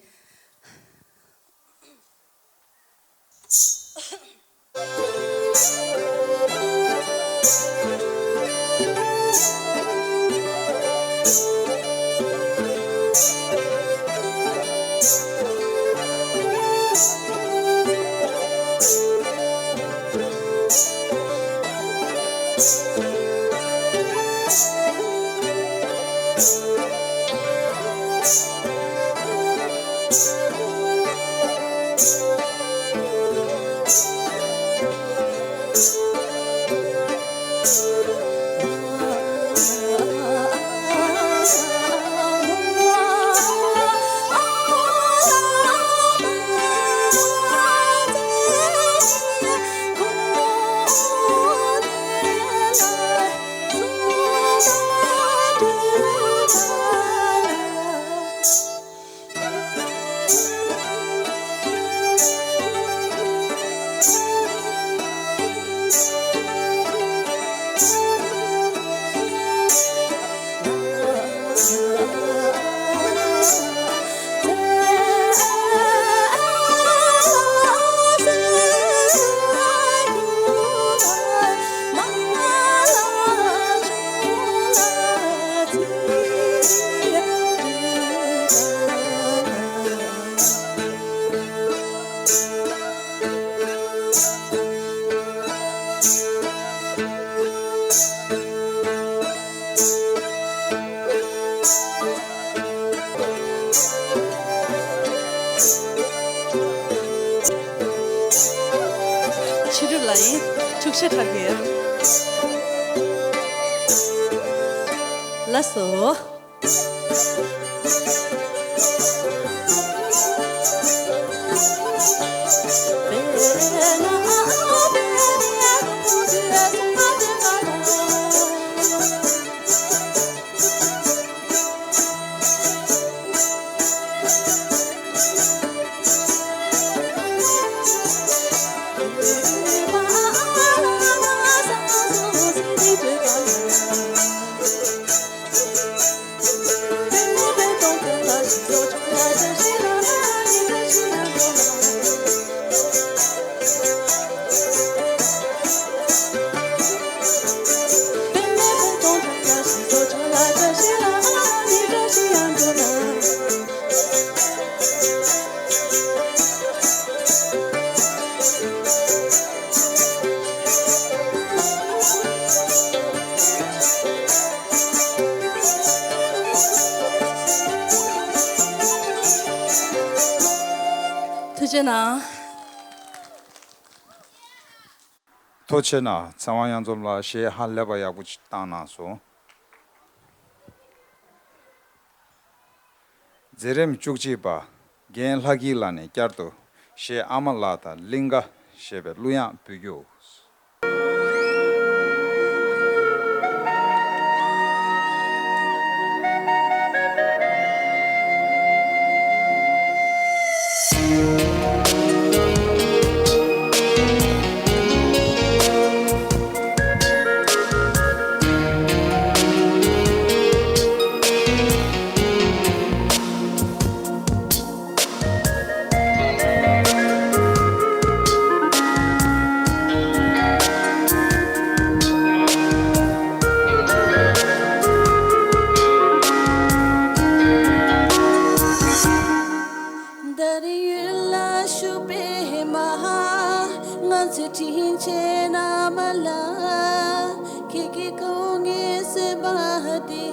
ལགས་སོ། ཐུགས་རྗེ་གནང་། ཐུགས་རྗེ་གནང་། ཚེ་དབང་གཡང་འཛོམས་ལགས་གཞས་ཧ་ལས་པ་ཡག་པོ་ཅིག་བཏང་གནང་སོང་། མཛད་རིམ་བཅུ་གཅིག་པ། རྒན་ལྷ་སྐྱིད་ལགས་ནས་བསྐྱར་དུ་གཞས་ཨ་མ་ལགས་དང་གླིང་ག་ཞེས་པའི་གླུ་དབྱངས་འབུལ་རྒྱུ། ད་རེས་ཡུལ་ལ་བཞུགས་པའི་མ་ཧཱ། ང་ཚོའི་དྲིན་ཆེན་ཨ་མ་ལགས། ཁྱེད་ཀྱི་སྐུ་ངལ་སེལ་བ་དེ་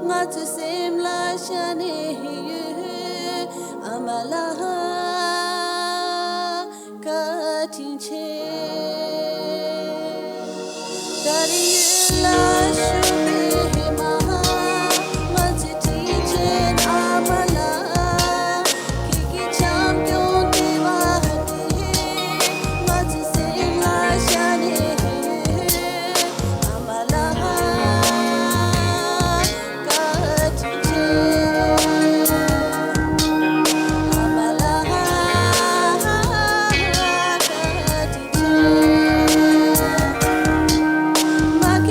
ང་ཚོའི་སེམས་ལ་ཤར་ནས་ཡོད། ཨ་མ་ལགས་བཀའ་དྲིན་ཆེ། ད་རེས་ཡུལ་ལ་བཞུགས་པའི་མ་ཧཱ། ང་ཚོའི་དྲིན་ཆེན་ཨ་མ་ལགས། ཁྱེད་ཀྱི་བྱམས་སྐྱོང་བདེ་བ་དེ་ང་ཚོའི་སེམས་ལ་ཤར་ནས་ཡོད། ཨ་མ་ལགས་བཀའ་དྲིན་ཆེ། ཨ་མ་ལགས་བཀའ་དྲིན་ཆེ། མ་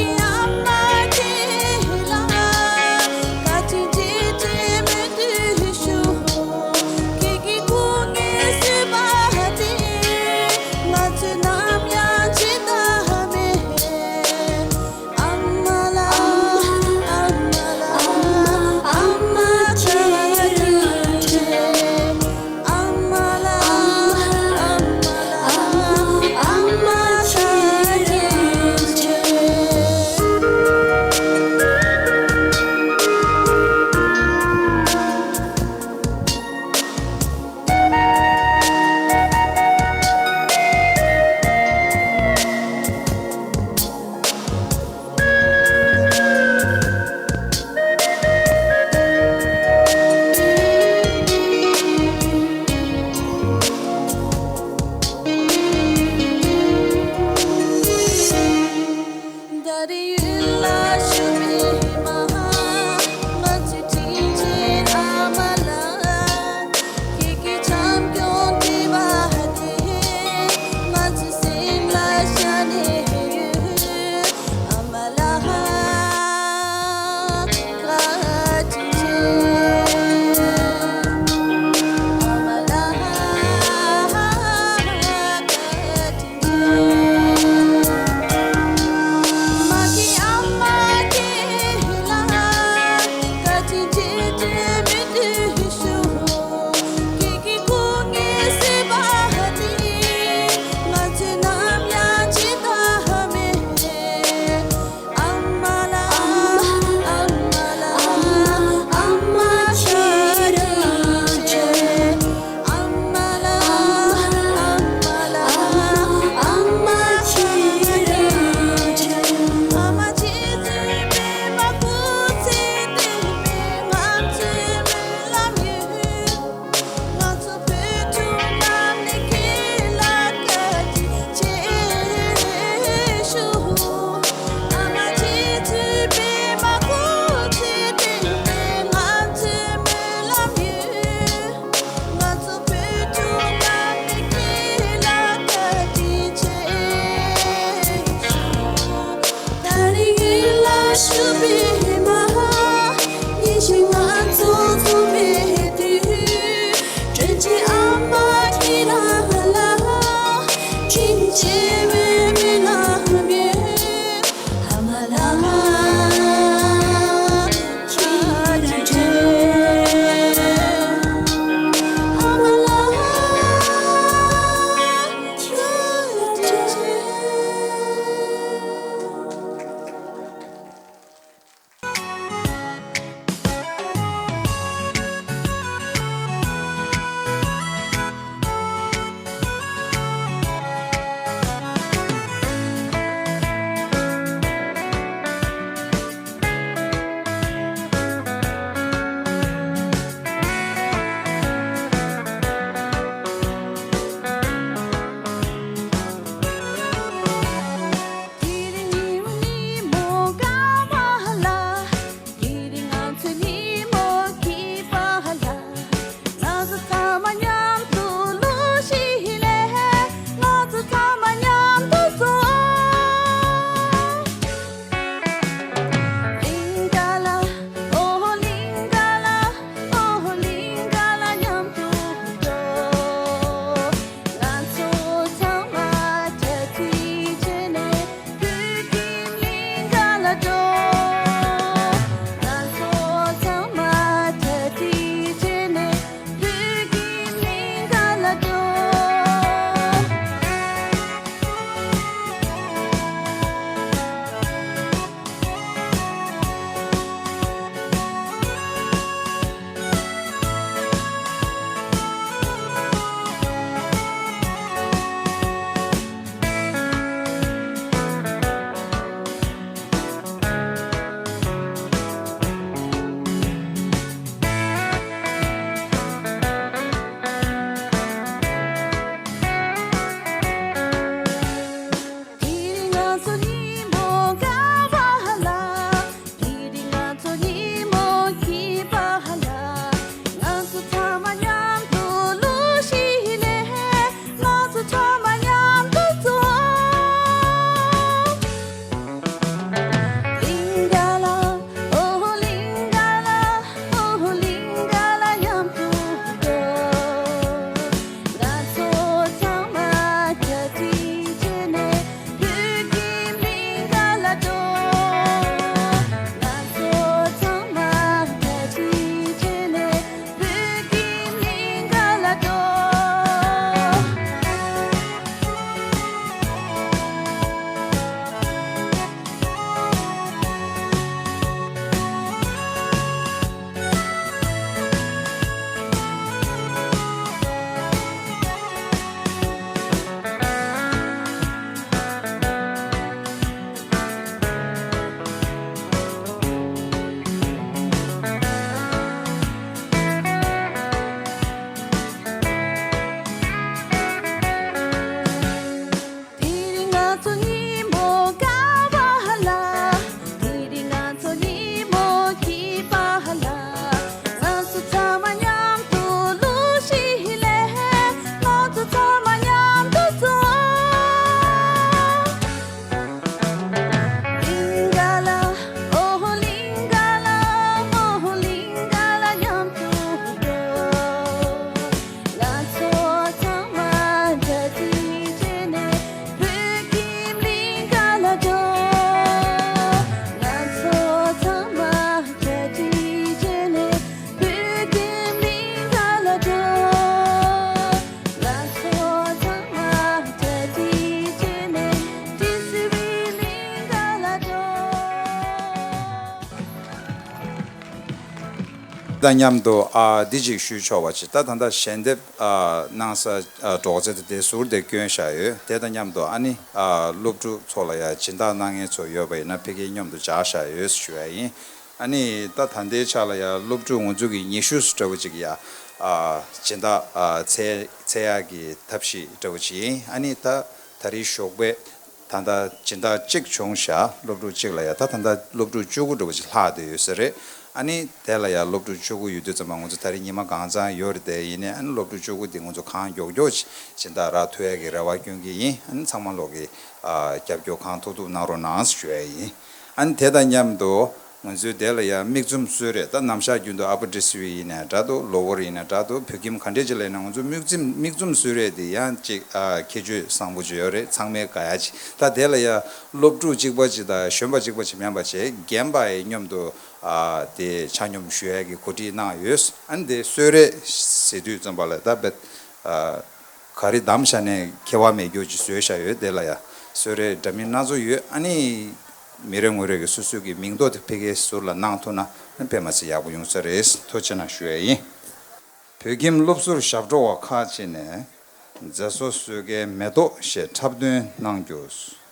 དང་མཉམ་དུ་ཨ་འདི་གཅིག་ཞུས་ཆོག་པ་ཅིག་ད་ད་ལྟ་ཞལ་འདེབས་ཨ་གནང་ས་ཨ་སྒྲོག་ཙེ་དེ་དེ་ཟུར་དེ་བསྐྱོན་བཞག་ཡོད། དེ་དང་མཉམ་དུ་ཨ་ནི་ཨ་སློབ་ཕྲུག་ཚོ་ལ་ཡ་སྦྱིན་བདག་གནང་མཁན་ཚོ་ཡོད་པ་ཡིན་ན་ཕ་གིའི་མཉམ་དུ་བཅར་བཞག་ཡོད་ཞུ་ཡ་ཡིན། ཨ་ནི་ད་ད་ལྟའི་ཆ་ལ་ཡ་སློབ་ཕྲུག་ང་ཚོ་གི་ཉི་ཤུ་ཙམ་འདྲ་བོ་ཅིག་ཡ་ཨ་སྦྱིན་བདག་ཨ་འཚོལ་འཚོལ་ཡ་གི་ཐབས་ཤེས་འདྲ་བོ་ཅིག་ཡིན། ཨ་ནི་ད་ད་རེས་ཞོགས་པའི་ད་ལྟ་སྦྱིན་བདག་གཅིག་བྱུང་ཤག་སློབ་ཕྲུག་གཅིག་ལ་ཡ་ད་ད་ལྟ་སློབ་ཕྲུག་བཅུ་དགུ་འདྲ་བོ་ཅིག་ལྷག་བསྡད་ཡོད་ས་རེད། ཨ་ནི་དེ་ལ་ཡ་སློབ་ཕྲུག་བཅུ་དགུ་ཡོད་དུས་ཙམ་པ་ང་ཚོ་ད་རེས་ཉི་མ་གང་ཚང་ཡོད་རེད། དེ་ཡིན་ནའི་ཨ་ནི་སློབ་ཕྲུག་བཅུ་དགུ་འདི་ང་ཚོ་གང་མགྱོགས་མགྱོགས་ཅིག་སྦྱིན་བདག་རག་ཐུབ་ཡ་གི་རེ་བ་སྐྱོན་གྱི་ཡིན། ཨ་ནི་ཚང་མ་ལོག་གི་ཨ་རྒྱབ་སྐྱོར་གང་ཐུབ་ཐུབ་གནང་རོགས་གནང་ཞུ་ཡ་ཡིན། ཨ་ནི་དེ་དང་མཉམ་དུ་ང་ཚོའི་དེ་ལ་ཡང་མིག་བཙུམ་གསོལ་རས། ད་ནམ་ཞག་རྒྱུན་དུ་ཨ་པར་ཌི་སི་ཊི་རིག་ཡིན་ནའི་འདྲ་འདུག་ལོ་ཝར་ཡིན་ནའི་འདྲ་འདུག་བོད་ཁྱིམ་ག་འདྲས་ཅིག་ལ་ཡིན་ན་ང་ཚོ་མིག་བཙུམ་མིག་བཙུམ་གསོལ་རས་དེ་ཡང་ཅིག་ཨ་ཁྱད་ཆོས་བཟང་པོ་ཅིག་ཡོད་རེད། ཚང་མས་དགའ་ཡ་ཅིག་ད་དེ་ལ་ཡང་སློབ་ཕྲུག་གཅིག་པ་ཅིག་དང་གཞོན་པ་གཅིག་པ་ཅིག་མིན་པ་བྱས་རྒན་པ་ཡི་མཉམ་དུ་ཨ་དེ་ཆ་སྙོམས་ཞུ་ཡ་གི་གོ་སྒྲིག་གནང་ཡོད། ཨ་ནི་དེ་གསོལ་རས་ཟེར་དུས་ཙམ་པ་ལ་ད་བེད་ཨ། ག་རེ་བདམས་བཞག་ནས་ཁྱད་པར་མེད་རྒྱུ་ཅིག་བཟོས་བཞག་ཡོད། དེ་ལ་ཡ་གསོལ་རས་འདྲ་མིན་སྣ་ཚོགས་ཡོད། ཨ་ནི་མི་རེ་ངོ་རེ་གི་སོ་སོ་གི་མིང་ཐོ་དེ་ཕ་གིའི་ཟུར་ལ་གནང་ཐུབ་ན་དཔེ་མ་སྲིད་ཡག་པོ་ཡོང་ས་རེད། ཐུགས་རྗེ་གནང་ཞུ་ཡ་ཡིན། བོད་ཁྱིམ་སློབ་ཟུར་ཞབས་བྲོ་བ་ཁག་ཅིག་ནས་མཛེས་བཟོ་བཟོ་མཁན་མེ་ཏོག་ཞེས་འཁྲབ་སྟོན་གནང་རྒྱུ།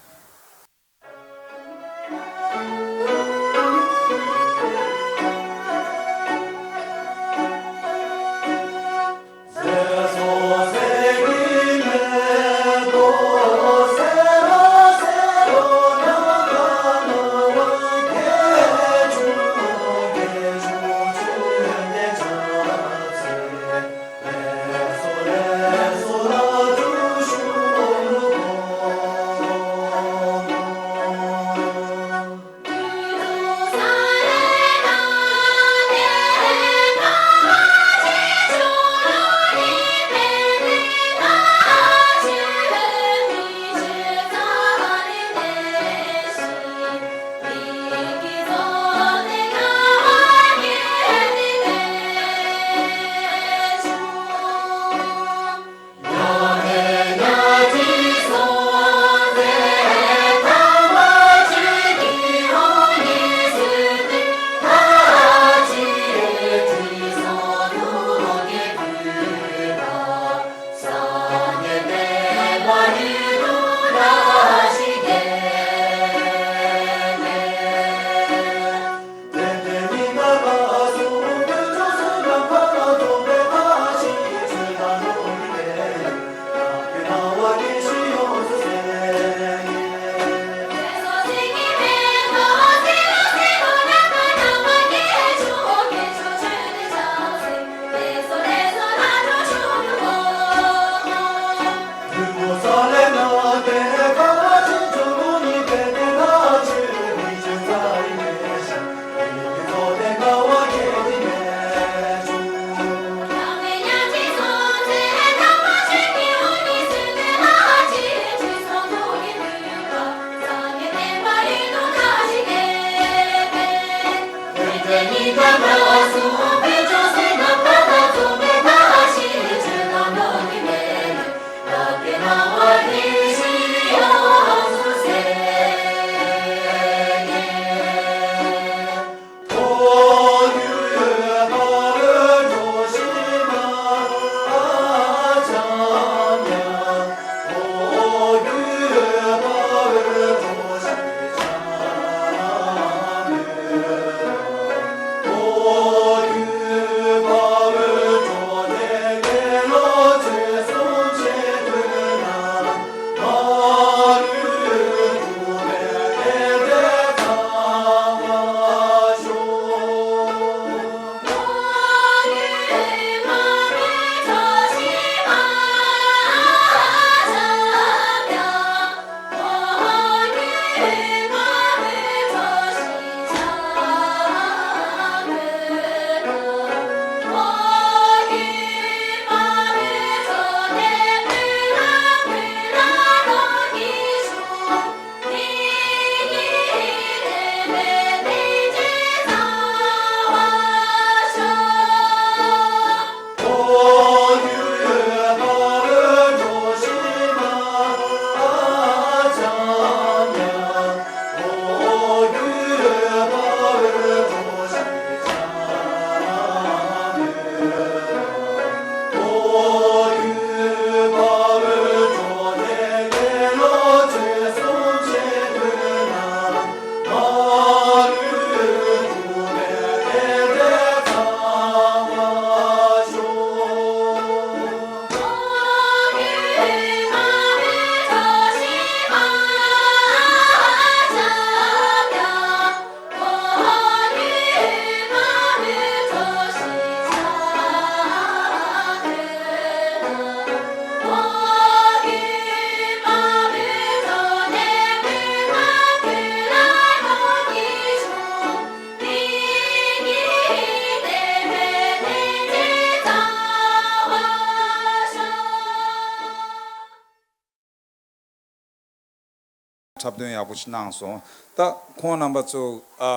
འཁྲབ་སྟོན་ཡག་པོ་ཞིག་གནང་སོང་། ད་ཁོང་རྣམ་པ་ཚོ་ཨ་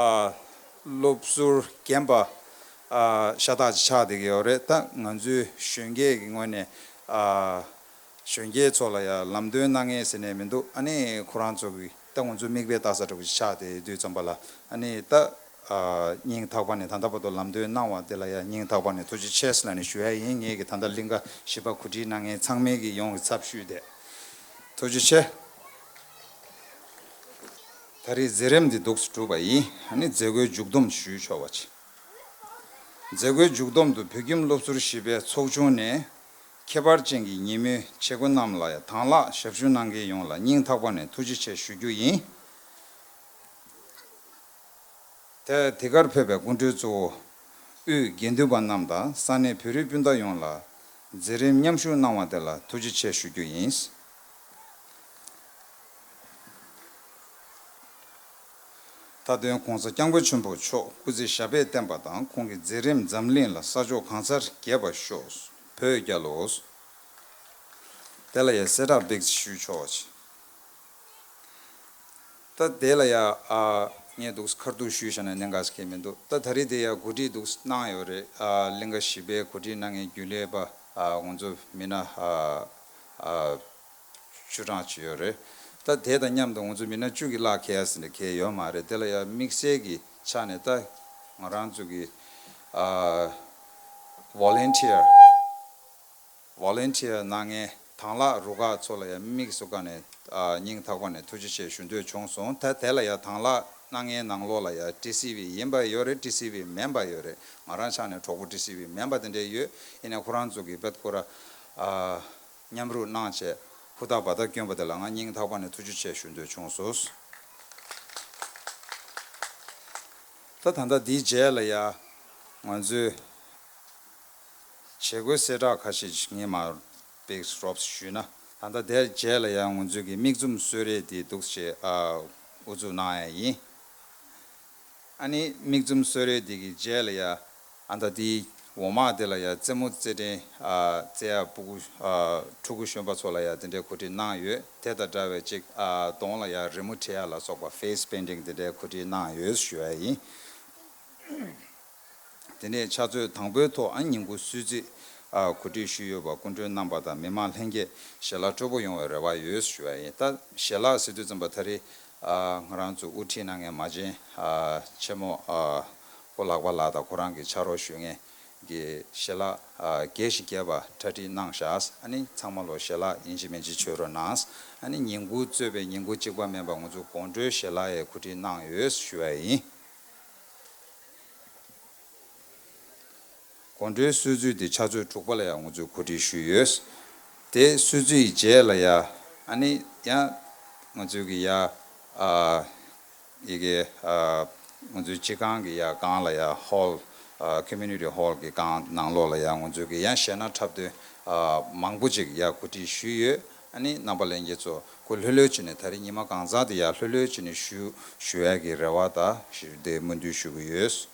སློབ་ཟུར་རྒན་པ་ཨ་ཤ་སྟག་ཅིག་ཆགས་བསྡད་ཀྱི་ཡོད་རེད། ད་ང་ཚོའི་གཞོན་སྐྱེས་ཀྱི་ངོས་ནས་ཨ་གཞོན་སྐྱེས་ཚོ་ལ་ཡང་ལམ་སྟོན་གནང་མཁན་ཟེར་ནས་མི་འདུག་ཨ་ནི་ཁོ་རང་ཚོ་གི་ད་ང་ཚོ་མིག་དཔེ་ལྟ་ས་འདྲ་པོ་ཞིག་ཆགས་བསྡད་དུས་ཙམ་པ་ལ། ཨ་ནི་ད་ཨ་སྙིང་ཐག་པ་ནས་ད་ལྟ་བར་དུ་ལམ་སྟོན་གནང་བ་དེ་ལ་ཡང་སྙིང་ཐག་པ་ནས་ཐུགས་རྗེ་ཆེ་ཟེར་ནས་ཞུ་ཡ་ཡིན། ངེད་ཀྱི་ད་ལྟ་གླིང་ག་བཞི་པ་གོ་སྒྲིག་གནང་མཁན་ཚང་མའི་གི་ཡོངས་ཀྱི་ཚབ་ཞུས་ཏེ་ཐུགས་རྗེ་ཆེ། ད་རེས་མཛད་རིམ་འདི་འདུག་སེ་གྲུབ་པ་ཡིན། ཨ་ནི་མཛད་སྒོའི་མཇུག་བསྡོམས་ཞུས་ཆོག་པ་བྱེད། མཛད་སྒོའི་མཇུག་བསྡོམས་དུ་བོད་ཁྱིམ་སློབ་ཟུར་བཞི་པའི་ཚོགས་ཆུང་ནས་ཁྱད་པར་ཅན་གྱི་ཉིན་མོའི་བྱེད་སྒོ་རྣམས་ལ་དང་བླངས་ཞབས་ཞུ་གནང་མཁན་ཡོངས་ལ་སྙིང་ཐག་པ་ནས་ཐུགས་རྗེ་ཆེ་ཞུ་རྒྱུ་ཡིན། དེ་དེ་གར་ཕེབས་པའི་སྐུ་མགྲོན་གཙོ་བོ་དབུས་དགེ་འདུན་པ་རྣམས་དང་ས་གནས་བོད་རིགས་སྤུན་ཟླ་ཡོངས་ལ་མཛད་རིམ་མཉམ་ཞུགས་གནང་བ་དེ་ལ་ཐུགས་རྗེ་ཆེ་ཞུ་རྒྱུ་ཡིན། མཐའ་དོན་༸གོང་ས་༸སྐྱབས་མགོན་ཆེན་པོ་མཆོག་སྐུ་ཚེ་ཞབས་པད་བརྟན་པ་དང་ཁོང་གི་མཛད་རིམ་འཛམ་གླིང་ལ་ས་ཕྱོགས་གང་སར་རྒྱས་པར་ཤོག་བོད་རྒྱལ་ལོ། དེ་ལ་ཡང་གསལ་བསྒྲགས་འབིགས་ཞུས་ཆོག་ཅིག་ད་དེ་ལ་ཡང་ཨ་ངས་འདུག་ཁར་འདུག་ཞུས་བཞག་ན་གནད་འགག་ཞིག་མི་འདུག་ད་ད་རེས་དེ་ཡང་གོ་སྒྲིག་འདུག་གནང་ཡོད་རེད། ཨ་གླིང་ག་བཞི་པའི་གོ་སྒྲིག་གནང་མཁན་རྒྱུན་ལས་པ་ཨ་ང་ཚོ་མི་སྣ་ཨ་ཨ་བཅུ་གྲངས་ཅིག་ཡོད་རེད། ད་དེ་དང་མཉམ་དུ་ང་ཚོ་མི་སྣ་བཅུ་གི་ལག་ཁེལ་ཡ་ཟེར་ནས་ཁེལ་ཡོད་མ་རེད། དེ་ལ་ཡང་དམིགས་བསལ་གྱི་ཆ་ནས་ད་ང་རང་ཚོ་གི་ཨ་volunteer volunteer་གནང་མཁན་དང་བླངས་རུ་ཁག་ཚོ་ལ་ཡང་དམིགས་སུ་བཀར་ནས་ཨ་སྙིང་ཐག་པ་ནས་ཐུགས་རྗེ་ཆེ་ཞུ་འདོད་བྱུང་སོང་། ད་དེ་ལ་ཡང་དང་བླངས་གནང་མཁན་ནང་ལོགས་ལ་ཡང་ཊི་སི་ཝི་ཡིན་པ་ཡོད་རེད། ཊི་སི་ཝི་མིན་པ་ཡོད་རེད། ང་རང་ཆ་ནས་གྲོགས་པོ་ཊི་སི་ཝི་མིན་པ་དེ་འདྲས་ཡོད། ཡིན་ནའི་ཁོ་རང་ཚོ་གིས་རྦད་ཁོ་ར་ཨ། མཉམ་རུབ་གནང་བྱས་ཧུར་ཐག་འབད་ཐག་བསྐྱོན་པ་དེ་ལ་ང་སྙིང་ཐག་པ་ནས་ཐུགས་རྗེ་ཆེ་ཞུ་འདོད་བྱུང་སོང་། ད་ད་ལྟ་འདིའི་རྗེས་ལ་ཡ་ང་ཚོས་བྱེད་སྒོའི་གསལ་བསྒྲགས་ཁ་ཤས་ངས་མར་པེག་རོབ་ཞུས་ན། ད་ལྟ་དེའི་རྗེས་ལ་ཡ་ང་ཚོས་ཀྱི་མིག་འཛུམ་གསོལ་རས་འདི་འདུག་སེ་ཨ་དབུ་འཛུགས་གནང་ཡ་ཡིན། ཨ་ནི་མིག་འཛུམ་གསོལ་རས་འདི་གི་རྗེས་ལ་ཡ་ཨ་ད་དེའི་འོག་མ་དེ་ལ་ཡ་རྩེད་མོ་རྩེ་གྲན་ཨ་རྩེ་ཡ་སྤུ་གུ་ཨ་ཕྲུ་གུ་གཞོན་པ་ཚོ་ལ་ཡ་དེ་འདྲའི་གོ་སྒྲིག་གནང་ཡོད། དེ་དང་འདྲ་བའི་ཅིག་ཨ་གདོང་ལ་ཡ་རི་མོ་བྲིས་ཡ་ལ་སོགས་པ་ཕེ་སི་པེན་ཊིང་དེ་འདྲའི་གོ་སྒྲིག་གནང་ཡོད་ཞུ་ཡ་ཡིན། དེ་ནས་ཕྱག་ཚོད་དང་པོའི་ཐོག་ཨ་ཉིན་གུང་གསོལ་ཚིགས་ཨ་གོ་སྒྲིག་ཞུས་ཡོད་པ་སྐུ་མགྲོན་རྣམ་པ་དང་མི་མང་ལྷན་རྒྱས་ཞལ་ལག་སྤྲོ་པོ་ཡོང་བའི་རེ་བ་ཡོད་ཞུ་ཡ་ཡིན། ད་ཞལ་ལག་ཟེར་དུས་ཙམ་པ་ད་རེས་ཨ་ང་རང་ཚོ་དབུ་ཁྲིད་གནང་མཁན་མ་བྱན་ཨ་ཆེན་མོ་ཨ་ཕོ་ལགས་པ་ལགས་དང་ཁོ་རང་གི་ཕྱག་རོགས་ཞུ་མཁན་གྱི་ཞལ་ལག་ཨ་རྒྱས་ཤིང་རྒྱས་པ་གྲ་སྒྲིག་གནང་བཞག་ཨ་ནི་ཚང་མ་ལོ་ཞལ་ལག་ཡིན་གཅིག་མིན་གཅིག་མཆོད་རོགས་གནང་། ཨ་ནི་ཉིན་གུང་གཙོས་པའི་ཉིན་གུང་གཅིག་པ་མིན་པ་ང་ཚོ་དགོང་དྲོའི་ཞལ་ལག་ཡང་གོ་སྒྲིག་གནང་ཡོད་ཞུ་བ་ཡིན། དགོང་དྲོའི་གསོལ་ཚིགས་འདི་ཕྱག་ཚོད་དྲུག་པ་ལ་ཡང་ང་ཚོས་གོ་སྒྲིག་ཞུས་ཡོད། དེ་གསོལ་ཚིགས་རྗེས་ལ་ཡ་ཨ་ནི་ཡང་ང་ཚོས་ཀྱི་ཡ་ཨ་ཡི་གེ་ཨ་ང་ཚོའི་སྤྱི་ཁང་གི་ཡ་སྒང་ལ་ཡ་ཧོལ་ཨ་ཀོ་མུ་ནི་ཊི་ཧོལ་གི་སྒང་ནང་ལོགས་ལ་ཡ་ང་ཚོས་ཀྱི་ཡང་གཞས་སྣ་འཁྲབ་སྟོན་ཨ་མང་པོ་ཅིག་ཡ་གོ་སྒྲིག་ཞུས་ཡོད། ཨ་ནི་རྣམ་པ་ལྷན་རྒྱས་ཚོ་ཁོ་ལྷོད་ལྷོད་བྱས་ནས་ད་རེས་ཉི་མ་གང་ཚང་དེ་ཡ་ལྷོད་ལྷོད་བྱས་ནས་ཞུ་ཞུ་ཡ་གི་རེ་བ་དང་ཞུ་དེ་སྨོན་འདུན་ཞུ་གི་ཡོད།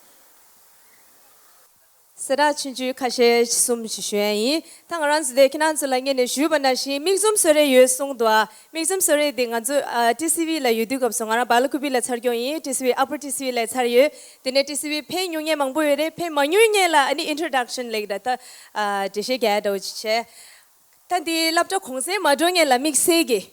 གསལ་བསྒྲགས་ཆུང་ཆུང་ཁ་ཤས་གསུམ་ཞིག་ཞུ་ཡ་ཡིན། ད་ང་རང་ཚོ་དེ་ཁྱེད་རང་ཚོ་ལ་སྔོན་ནས་ཞུས་པ་ནང་བཞིན་མིག་འཛུམ་གསོལ་རས་ཡོད་གསུངས་འདུག་ཨ། མིག་འཛུམ་གསོལ་རས་དེ་ང་ཚོ་ཨ་ཊི་སི་ཝི་ལ་ཡོད་དུས་སྐབས་སུ་ང་རང་སྦེལ་ཀུ་པེ་ལ་འཚར་སྐྱོང་ཡིན། ཊི་སི་ཝི་ཨ་པར་ཊི་སི་ཝི་ལ་འཚར་ཡོད། དེ་ནས་ཊི་སི་ཝི་ཕེབས་མྱོང་མཁན་མང་པོ་ཡོད་རེད། ཕེབས་མ་མྱོང་མཁན་ལ་ཨ་ནི་ཨིན་ཊྲོ་ཌག་ཤན་ལེགས་ད་ད་ཨ་འགྲེལ་བཤད་རྒྱག་ཡ་འདྲ་བོ་ཅིག་བྱས། ད་འདི་སློབ་གྲྭ་གུང་སེང་མ་འགྲོ་མཁན་ལ་དམིགས་བསལ་གྱི་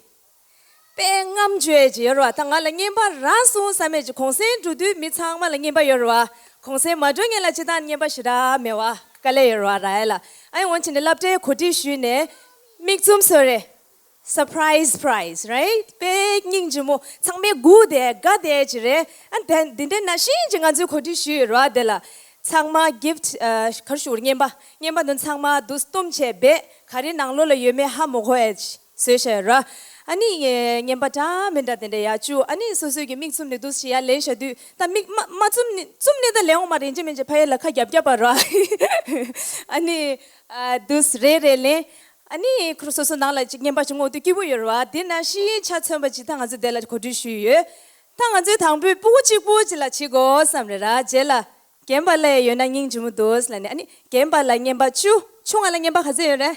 དཔེ་རྔམ་བརྗོད་ཅིག་ཡོད་རེད་བ། ད་ང་ལ་རྔན་པ་རག་སོང་བསམ་མེད་ཅིག་གུང་སེང་འགྲོ་དུས་མི་ཚང་མ་ལ་རྔན་པ་ཡོད་རེད་བ། གུང་སེང་མ་འགྲོ་མཁན་ལ་སྤྱིར་བཏང་རྔན་པ་ཞེ་དྲག་མེད་བ། དཀའ་ལས་ཡོད་རེད་བ་རག་ཡ་ལ། ཨ་ཡ་འོན་ཆེ་ནས་སློབ་གྲྭའི་གོ་སྒྲིག་ཞུས་ནས་མིག་འཛུམ་གསོལ་རས། Surprise prize, right? དཔེ་སྙིང་རྗེ་མོ། ཚང་མས་སྒུག་བསྡད་དགའ་བསྡད་ཅིག་རེད། ཨ་དེ་འདི་འདྲའི་ནང་བཞིན་ཅིག་ང་ཚོས་གོ་སྒྲིག་ཞུས་ཡོད་རེད་བ། དེ་ལ་ཚང་མ་གིཕ་ཊི་ཨ་ག་རེ་ཞུ་དགོས་རེད། རྔན་པ། རྔན་པ་འདི་ཚང་མ་འདུག་སེ་བཏུམས་བྱས་སྦས། ག་རེ་ནང་ལོགས་ལ་ཡོད་མེད་ཧ་མ་གོ་ཡ་ཅིག་བཟོས་བཞག་ཡོད་རེད་བ། ཨ་ནི་ངས་རྔན་པ་འདྲ་མི་འདྲ་དེ་འདྲ་ཡར་བཅུག་ཨ་ནི་སོ་སོའི་གི་མིག་བཙུམ་ནས་འདུག་སེ་ཡར་ལེན་བཞག་དུས་ད་མིག་མ་མ་བཙུམ་ནས་བཙུམ་ནས་ད་ལེན་འོང་མ་རེད། ཡིན་གཅིག་མིན་གཅིག་ཕ་ཡུལ་ལ་ཁ་རྒྱབ་རྒྱབ་པ་རེད་བ། ཨ་ནི་ཨ་འདུག་སེ་རེ་རེ་ལེན། ཨ་ནི་ཁོ་རང་སོ་སོ་ནང་ལ་ཅིག་རྔན་པ་ཅིག་བསྔོག་དུས་སྐྱིད་པོ་ཡོད་རེད་བ། དེ་ནང་བཞིན་ཆ་མཚོན་པ་ཅིག་ད་ང་ཚོ་དེ་ལ་གོ་སྒྲིག་ཞུས་ཡོད། ད་ང་ཚོས་དང་པོའི་སྤུ་གུ་གཅིག་པུ་ཅིག་ལ་བྱེད་དགོས་བསམ་རེད་ར། རྗེས་ལ་རྒན་པ་ལ་ཡོད་ན་སྙིང་རྗེ་མོ་འདུག་ལབ་ནས། ཨ་ནི་རྒན་པ་ལ་རྔན་པ་བཅུ། ཆུང་བ་ལ་རྔན་པ་ག་ཚོད་ཡོད་རེད།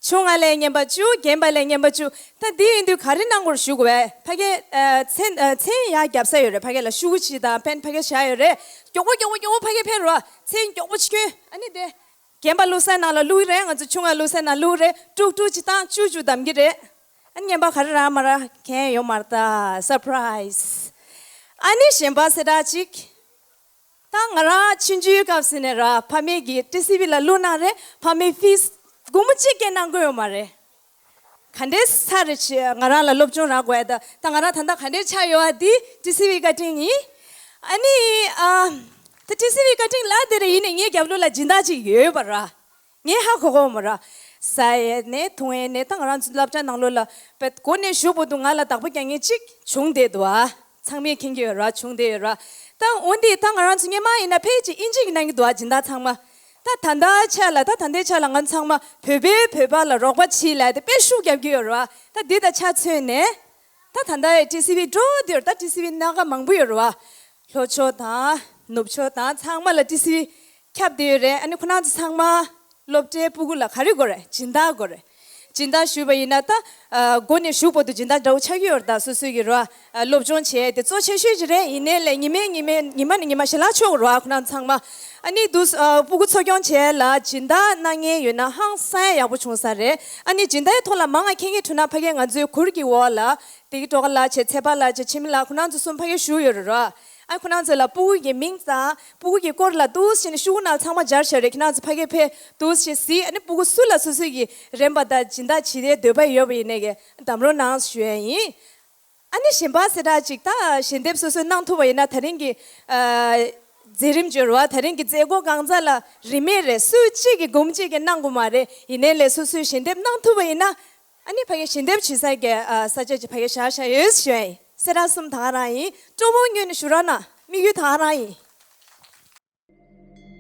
ཆུང་བ་ལ་རྔན་པ་བཅུ། རྒན་པ་ལ་རྔན་པ་བཅུ། ད་འདི་ཡིན་དུས་ག་རེ་གནང་དགོས་རེད་ཞུ་དགོས་པས། ཕ་གི་ཨ་མཚན་ཨ་མཚན་ཡར་རྒྱབ་ས་ཡོད་རེད། ཕ་གི་ལ་ཤུ་གུ་གཅིག་དང་ཕན་ཕ་གི་བཞག་ཡོད་རེད། མགྱོགས་པོ་མགྱོགས་པོ་མགྱོགས་པོ་ཕ་གི་ཕེབས་རོགས། མཚན་མགྱོགས་པོ་ཅིག་གྱོན། ཨ་ནི་དེ་རྒན་པ་བླུག་སའི་ནང་ལ་བླུག་གི་རེད། ང་ཚོ་ཆུང་བ་བླུག་སའི་ནང་བླུག་གི་རེད། ཀྲུག་ཀྲུག་ཅིག་བཏང་། བཅུ་བཅུ་བདམས་ཀྱི་རེད། ཨ་ནི་རྔན་པ་ག་རེ་རག་མ་རག་གང་ཡང་ཡོད་མ་རེད། ད་སར་པ་རའི་ཛི། ཨ་ནི་གཞན་པ་གསལ་བསྒྲགས་ཅིག་ད་ང་རང་ཆུང་ཆུང་སྐབས་སུ་ནས་ར་ཕ་མེས་ཀྱིས་ཊི་སི་ཝི་ལ་བླུགས་གནང་རེད། ཕ་མེས་ཕིས་སྒོར་མོ་གཅིག་སྐྱེལ་གནང་གི་ཡོད་མ་རེད། ག་འདྲའི་ས་རེད་ཅེས་ང་རང་ལ་སློབ་སྦྱོང་རག་དགོས་ཡ། ད་ད་ང་རང་ད་ལྟ་ག་འདྲའི་ཆགས་ཡོད་པ་འདི་ཊི་སི་ཝི་བཀའ་དྲིན་ཡིན། ཨ་ནི་ཨ་ད་ཊི་སི་ཝི་བཀའ་དྲིན་ལ་དེ་རེད། ཡིན་ནའི་ངའི་རྒྱབ་ལོགས་ལ་སྦྱིན་བདག་ཅིག་ཡོད་པ་ར། ངས་ཧ་གོ་གོ་མོ་ར། ཟ་ཡས་ནས་འཐུང་ཡས་ནས་ད་ང་རང་ཚོ་སློབ་གྲྭ་ནང་ལོགས་ལ་པད་འགོ་ནས་གཞུག་བར་དུ་ང་ལ་བདག་པོ་རྒྱག་མཁན་གཅིག་བྱུང་བསྡད་འདུག་ཨ། ཚང་མས་མཁྱེན་གྱི་ཡོད་ར། བྱུང་བསྡད་ཡོད་ར། ད་འོན་ཏེ་ད་ང་རང་ཚོ་སྔོན་མ་ཡིན་ན་ཕལ་ཆེར་ཨིན་ཇི་གི་གནང་གི་འདུག་ཨ། སྦྱིན་བདག་ཚང་མ། ད་ད་ལྟ་ཆ་ལ་ད་ད་ལྟའི་ཆ་ལ་ང་ཚང་མ་བོད་པའི་བོད་པ་ལ་རོགས་པ་བྱེད་ལབ་དེ་དཔེ་ཤུགས་རྒྱབ་ཀྱི་ཡོད་ར། ད་འདི་ད་ཆ་མཚོན་ནས་ད་ད་ལྟ་ཊི་སི་ཝི་འགྲོ་འདིར་ད་ཊི་སི་ཝི་སྣ་ཁ་མང་པོ་ཡོད་ར། ལྷོ་ཕྱོགས་དང་ནུབ་ཕྱོགས་དང་ཚང་མ་ལ་ཊི་སི་ཝི་ཁྱབ་བསྡད་ཡོད་རེད། ཨ་ནི་ཁོ་རང་ཚོ་ཚང་མ་སློབ་གྲྭའི་སྤུ་གུ་ལ་ག་རེ་དགོས་རེད། སྦྱིན་བདག་དགོས་རེད། སྦྱིན་བདག་ཞུས་པ་ཡིན་ན་ད་ཨ་འགོ་ནས་གཞུག་བར་དུ་སྦྱིན་བདག་འདྲ་བོ་ཆགས་ཀྱི་ཡོད་རེད། ད་སོ་སོའི་གི་རོ་ཨ་སློབ་སྦྱོང་བྱས་དེ་གཙོ་ཆེ་ཤོས་ཅིག་རེད། ཡིན་ནའི་ལས་ཉི་མའི་ཉི་མའི་ཉི་མ་ནས་ཉི་མ་ཞལ་ལག་མཆོད་དགོས་རེད་བ། ཁོ་རང་ཚང་མ་ཨ་ནི་འདུག་ཨ་སྤུ་གུ་འཚོ་སྐྱོང་བྱས་ལ་སྦྱིན་བདག་གནང་མཁན་ཡོད་ན་ཧང་སང་ཡག་པོ་བྱུང་ས་རེད། ཨ་ནི་སྦྱིན་བདག་ཐོག་ལ་མང་ང་ཁེ་ཁེ་ཐུ་ན་ཕ་གི་ང་ཚོའི་གུར་གྱི་འོག་ལ། དེ་གི་གྲོགས་ལགས་བྱས། ཚེ་དཔག་ལགས་བྱས། འཆི་མེད་ལགས། ཁོ་རང་ཚོ་གསུམ་ཕ་གིར་བཞུགས་ཡོད་རེད་རོ། ཨ་ཁོ་རང་ཚོ་ལ་སྤུ་གུ་གི་མིང་དང་སྤུ་གུ་གི་སྐོར་ལ་འདུག་སེ་བྱས་ནས་ཤོག་གུ་ནང་ཚང་མ་སྦྱར་བཞག་རེད། ཁྱེད་རང་ཚོ་ཕ་གིར་ཕེབས་འདུག་སེ་བྱས་གཟིགས། ཨ་ནི་སྤུ་གུ་སུ་ལ་སོ་སོ་གི་རན་པ་དང་སྦྱིན་བདག་བྱེད་ཡའི་འདོད་པ་ཡོད་པ་ཡིན་ནའི་གི་གདམ་རོགས་གནང་ཞུ་ཡ་ཡིན། ཨ་ནི་གཞན་པ་གསལ་བསྒྲགས་ཅིག་ད་ཞལ་འདེབས་སོ་སོས་གནང་ཐུབ་པ་ཡིན་ན་དེ་རིང་གི་ཨ་མཛད་རིམ་བརྗོད་རོགས། དེ་རིང་གི་མཛད་སྒོ་གང་ཚ་ལ་རིན་མེད་རེད། སུ་གཅིག་གིས་སྒོར་མོ་གཅིག་ཀྱང་གནང་དགོས་མ་རེད། ཡིན་ནའི་ལས་སོ་སོས་ཞལ་འདེབས་གནང་ཐུབ་པ་ཡིན་ན། ཨ་ནི་ཕ་གི་ཞལ་འདེབས་བྱེད་སའི་གི་ཨ་ས་ཆ་ཅིག་ཕ་གི་བཞག་བཞག་ཡོད་ཞུ་ཡ་ཡིན། གསལ་བསྒྲགས་གསུམ་ད་ག་རང་ཡིན། སྤྲོ་པོ་ངོས་ནས་ཞུ་རོགས་གནང་། དམིགས་ཡུལ་ད་ག་རང་ཡིན།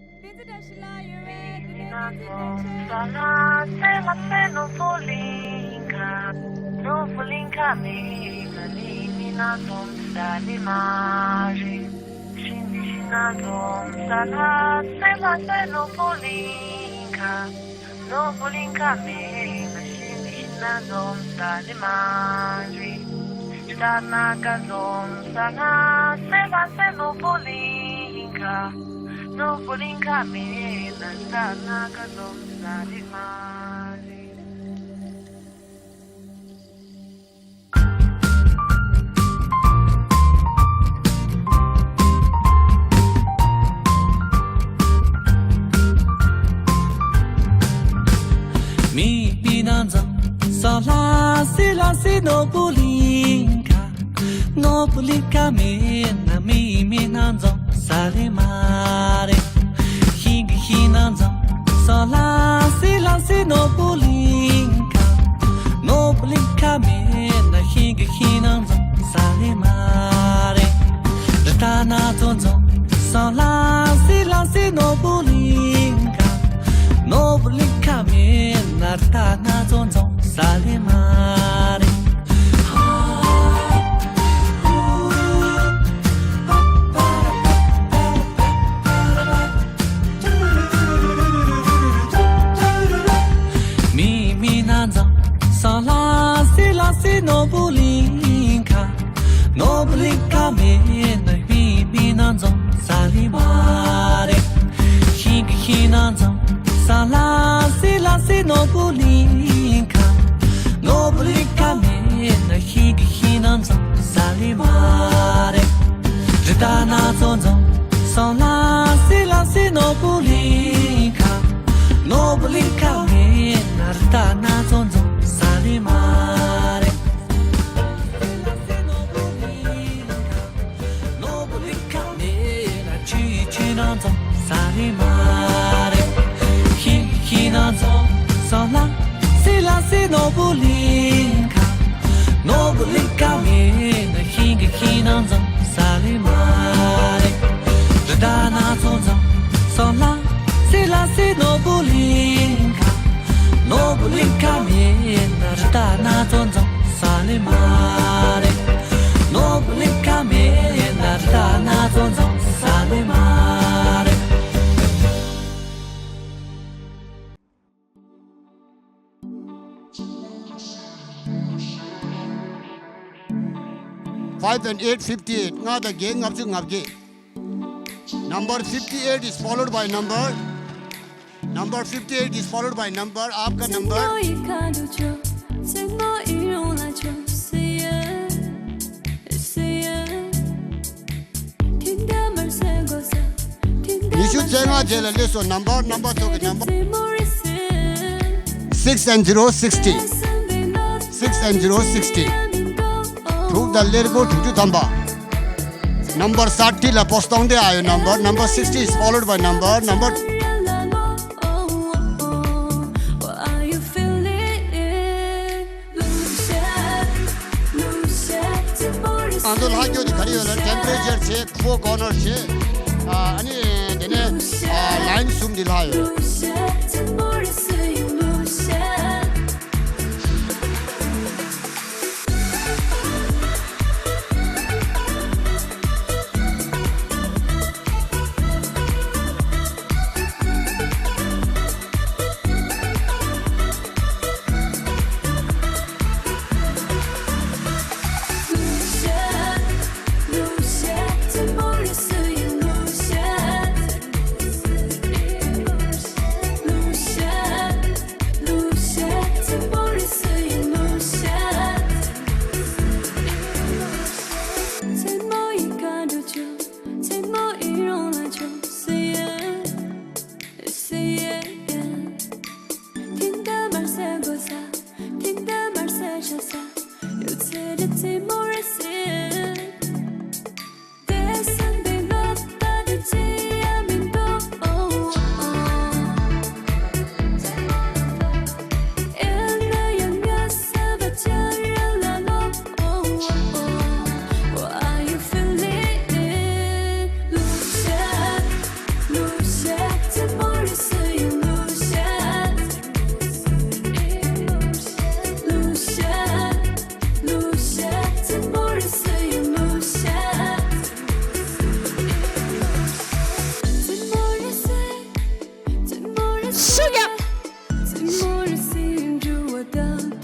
བསྟན་འཛིན་བཀྲ་ཤིས་ལགས་ཡོད་པས། དེ་ནས་བསྟན་འཛིན་བཀྲ་ཤིས། Five and eight, fifty eight. ལྔ་དང་བརྒྱད་ལྔ་བཅུ་ང་བརྒྱད། Number fifty eight is followed by number. Number fifty eight is followed by number. आपका number. ཉི་ཤུ་རྩ་ལྔ་རྗེས་ལ་སླེབས་སོང་། Number, number ཚོ་གི་number. Six and zero, sixty. Six and zero, sixty. དྲུག་དང་ཀླད་ཀོར་དྲུག་ཅུ་ཐམ་པ། Number thirty ལ་པོ་སྟོང་དེ་ཨ་ཡོད། Number, number sixty is followed by number, number. ང་ཚོ་ལྷག་རྒྱུ་དེ་ག་རེ་ཡོད་ལ། Temperature བྱས། Four Corner བྱས། ཨ་ཨ་ནི་དེ་ནས་ཨ་line གསུམ་འདི་ལྷག་ཡོད།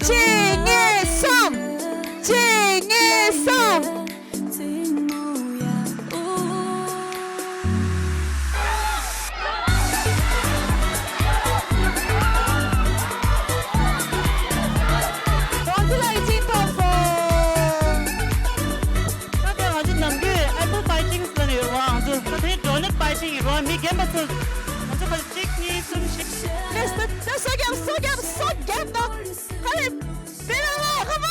གཅིག་གཉིས་གསུམ། གཅིག་གཉིས་གསུམ། གྲོང་ཁྱེར་ལ་ཡིད་ཆེས་ཐོབ་སོང་། ད་དེ་ང་ཚོ་ནམ་རྒྱུན་apple pie ཅིང་ཟེར་ནས་ཡོད་རེད་བ། ང་ཚོ་ད་དེ་donut pie ཅིང་ཡིན་རེད་བ། མི་རྒན་པ་ཚོ་ང་ཚོ་ག་གཅིག་གཉིས་གསུམ་བཞི། ལེ་སོ་སོ་རྒྱབ་སོ་རྒྱབ་སོ་རྒྱབ་དང་ཧ་ལེ་བེ་ར་ལ་ཧ་མ།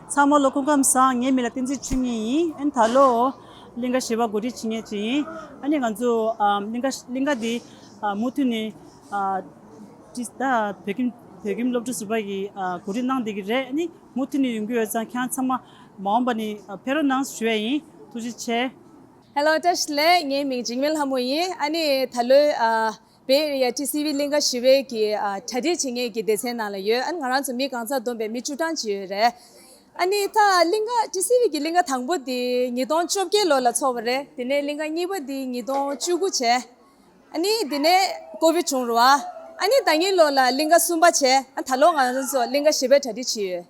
ཚང་མ་ལ་སྐུ་ཁམས་བཟང་། ངའི་མིང་ལ་བསྟན་འཛིན་ཆོས་ཉིད་ཡིན། ཨན་ད་ལོ་གླིང་ག་བཞི་པ་གོ་སྒྲིག་བྱེད་མཁན་ཅིག་ཡིན། ཨ་ནི་ང་ཚོ་ཨམ་གླིང་ག་གླིང་ག་འདི་ཨ་མུ་མཐུད་ནས་ཨ་ཏི་ད་བོད་ཁྱིམ་བོད་ཁྱིམ་སློབ་ཕྲུག་ཟུར་པ་གིས་ཨ་གོ་སྒྲིག་གནང་བསྡད་ཀྱི་རེད། ཨ་ནི་མུ་མཐུད་ནས་ཡོང་གི་ཡོད་ཙང་ཁྱེད་རང་ཚང་མ་མ་འོངས་པ་ནས་ཨ་ཕེབས་རོགས་གནང་ཞུ་ཡ་ཡིན། ཐུགས་རྗེ་ཆེ། Hello། བཀྲ་ཤིས་བདེ་ལེགས། ངའི་མིང་འཇིགས་མེད་ལྷ་མོ་ཡིན། ཨ་ནི་ད་ལོའི་ཨ་Bay Area T C V གླིང་ག་བཞི་པའི་གི་ཨ་གྲ་སྒྲིག་བྱེད་མཁན་གྱི་སྡེ་ཚན་ནང་ལ་ཡོད། ཨ་ནི་ང་རང་ཚོ་མི་གང་ཚ་བསྡོམས་པས་མི་བཅུ་གྲངས་ཅིག་ཡོད་རེད། ཨ་ནི་ད་གླིང་ག་T C V གི་གླིང་ག་དང་པོ་དེ་ཉིས་སྟོང་བཅོ་བརྒྱད་ལོ་ལ་ཚོགས་པ་རེད། དེ་ནས་གླིང་ག་གཉིས་པ་དེ་ཉིས་སྟོང་བཅུ་དགུ་བྱས། ཨ་ནི་དེ་ནས་ཀོ་བིད་བྱུང་རེད་བ། ཨ་ནི་ད་གིན་ལོ་ལ་གླིང་ག་གསུམ་པ་བྱས། ཨ་ད་ལོ་ང་རང་ཚོ་གླིང་ག་བཞི་པའི་གྲ་སྒྲིག་བྱས་ཡོད།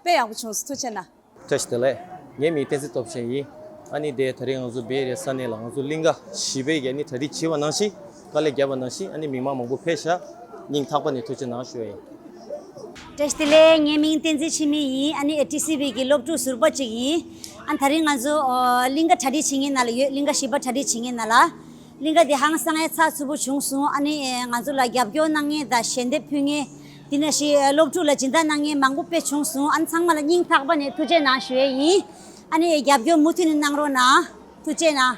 དཔེ་ཡག་པོ་བྱུང་སོང་། ཐུགས་རྗེ་གནང་། བཀྲ་ཤིས་བདེ་ལེགས། ངའི་མིང་བསྟན་འཛིན་སྟོབས་ཆེན་ཡིན། ཨ་ནི་དེ་ད་རེས་ང་ཚོ་བེ་ཨེ་རི་ཡ་ས་གནས་ལ་ང་ཚོ་གླིང་ག་བཞི་པའི་གི་ཨ་ནི་གྲ་སྒྲིག་བྱས་པ་ནང་བཞིན། དཀའ་ལས་བརྒྱབ་པ་ནང་བཞིན། ཨ་ནི་མི་མང་མང་པོ་ཕེབས་ཤག་སྙིང་ཐག་པ་ནས་ཐུགས་རྗེ་གནང་ཞུ་ཡ་ཡིན། བཀྲ་ཤིས་བདེ་ལེགས། ངའི་མིང་བསྟན་འཛིན་འཆི་མེད་ཡིན། ཨ་ནི་ཨེ་ཊི་སི་བི་གི་སློབ་ཕྲུག་ཟུར་པ་ཅིག་ཡིན། ཨ་ནི་ད་རིང་ང་ཚོ་ཨོ་གླིང་ག་གྲ་སྒྲིག་བྱེད་མཁན་ནང་ལ་ཡོད། གླིང་ག་བཞི་པ་གྲ་སྒྲིག་བྱེད་མཁན་ནང་ལ། གླིང་ག་འདི་ཧང་སང་ཡ་ཚགས་ཚུད་པོ་བྱུང་སོང་། ཨ་ནི་ཨེ་ང་ཚོ་ལ་རྒྱབ་སྐྱོར་གནང་མཁན་དང་ཞལ་འདེབས་ཕུལ་མཁན། དེ་ནང་བཞིན་ཨེ་སློབ་ཕྲུག་ལ་སྦྱིན་བདག་གནང་མཁན་མང་པོ་དཔེ་བྱུང་སོང་། ཨ་ནི་ཚང་མ་ལ་སྙིང་ཐག་པ་ནས་ཐུགས་རྗེ་གནང་ཞུ་ཡས་ཡིན། ཨ་ནི་རྒྱབ་སྐྱོར་མུ་མཐུད་ནས་གནང་རོགས་གནང་། ཐུགས་རྗེ་གནང་།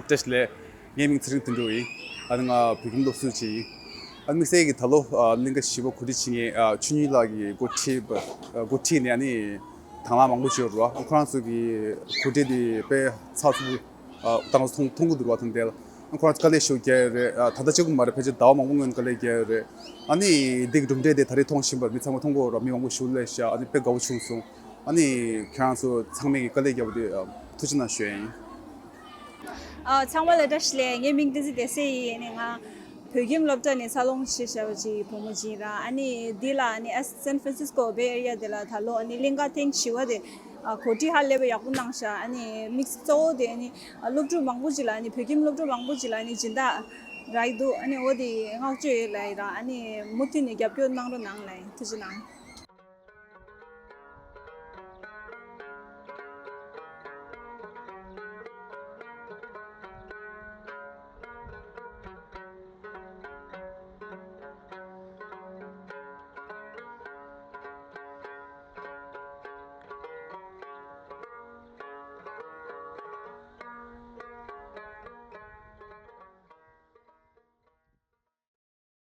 བཀྲ་ཤིས་བདེ་ལེགས། ངའི་མིང་ཚེ་རིང་དོན་གྲུབ་ཡིན། ཨ་ནི་ང་བོད་ཁྱིམ་སློབ་ཟུར་ཅིག་ཡིན། ཨ་ནི་དམིགས་བསལ་གྱིས་ད་ལོ་ཨ་གླིང་ག་བཞི་པ་གོ་སྒྲིག་བྱེད་མཁན་ཨ་ཆོས་ཉིད་ལགས་ཀྱིས་འགོ་ཁྲིད་པ་ཨ་འགོ་ཁྲིད་ནས་ཨ་ནི་དང་བླངས་མང་པོ་བྱས་ཡོད་རེད་བ། ཁོ་རང་ཚོ་གིས་གོ་སྒྲིག་དེ་དཔེ་ཚགས་ཚུད་པོ་ཨ་བཏང་མཐོང་མཐོང་གི་འདུག་རེད་བ། དེ་འདྲ་ལ་ཨ་ཁོ་རང་ཚོ་དཀའ་ལས་ཞེ་པོ་བརྒྱབ་ཡོད་རེད། ཨ་ད་ལྟ་གཅིག་པུ་མ་རེད། ཕལ་ཆེར་ཟླ་བ་མང་པོ་སྔོན་དཀའ་ལས་བརྒྱབ་ཡོད་རེད། ཨ་ནི་འདི་གི་གྲུབ་འབྲས་དེ་ད་རེས་མཐོང་བཞིན་པར་མི་ཚང་མ་མཐོང་གི་ཡོད་རེད་བ། མི་མང་པོ་ཞེ་པོ་སླེབས་ཤག་ཨ་ནི་དཔེ་དགའ་པོ་བྱུང་སོང་། ཨ་ནི་ཁྱེད་རང་ཚོ་ཚང་མས་ཀྱི་དཀའ་ལས་བརྒྱབ་པ་དེ་ཨ་ཐུགས་རྗེ་གནང་ཞུ་ཡ་ཡིན། ཨ་ཚང་མ་ལ་བཀྲ་ཤིས་བདེ་ལེགས། ངའི་མིང་བསྟན་འཛིན་བདེ་གསལ་ཡིན། ཨ་ནི་ང་བོད་ཁྱིམ་སློབ་གྲྭ་ནས་འཚར་ལོངས་བྱས་བཞག་པ་ཅིག་བུ་མོ་ཅིག་ཡིན་ར། ཨ་ནི་འདི་ལ་ཨ་ནི་ཨ་སན་ཧྥ་རན་སིས་ཀོ་བེ་ཨེ་རི་ཡ་དེ་ལ་ད་ལོ་ཨ་ནི་གླིང་ག་ཐེངས་བཞི་པ་དེ་ཨ་གོ་སྒྲིག་ཧ་ལས་པ་ཡག་པོ་གནང་ཤག་ཨ་ནི་དམིགས་བསལ་གཙོ་བོ་དེ་ཨ་ནི་སློབ་ཕྲུག་མང་པོ་ཅིག་ལ་ཨ་ནི་བོད་ཁྱིམ་སློབ་ཕྲུག་མང་པོ་ཅིག་ལ་ཨ་ནི་སྦྱིན་བདག་རག་གི་འདུག་ཨ་ནི་འོ་དེ་བསྔགས་བརྗོད་ཡོད་ལབ་ཡིན་ར། ཨ་ནི་མུ་མཐུད་ནས་རྒྱབ་སྐྱོར་གནང་རོགས་གནང་ལབ་ཡིན། ཐུགས་རྗེ་གནང་།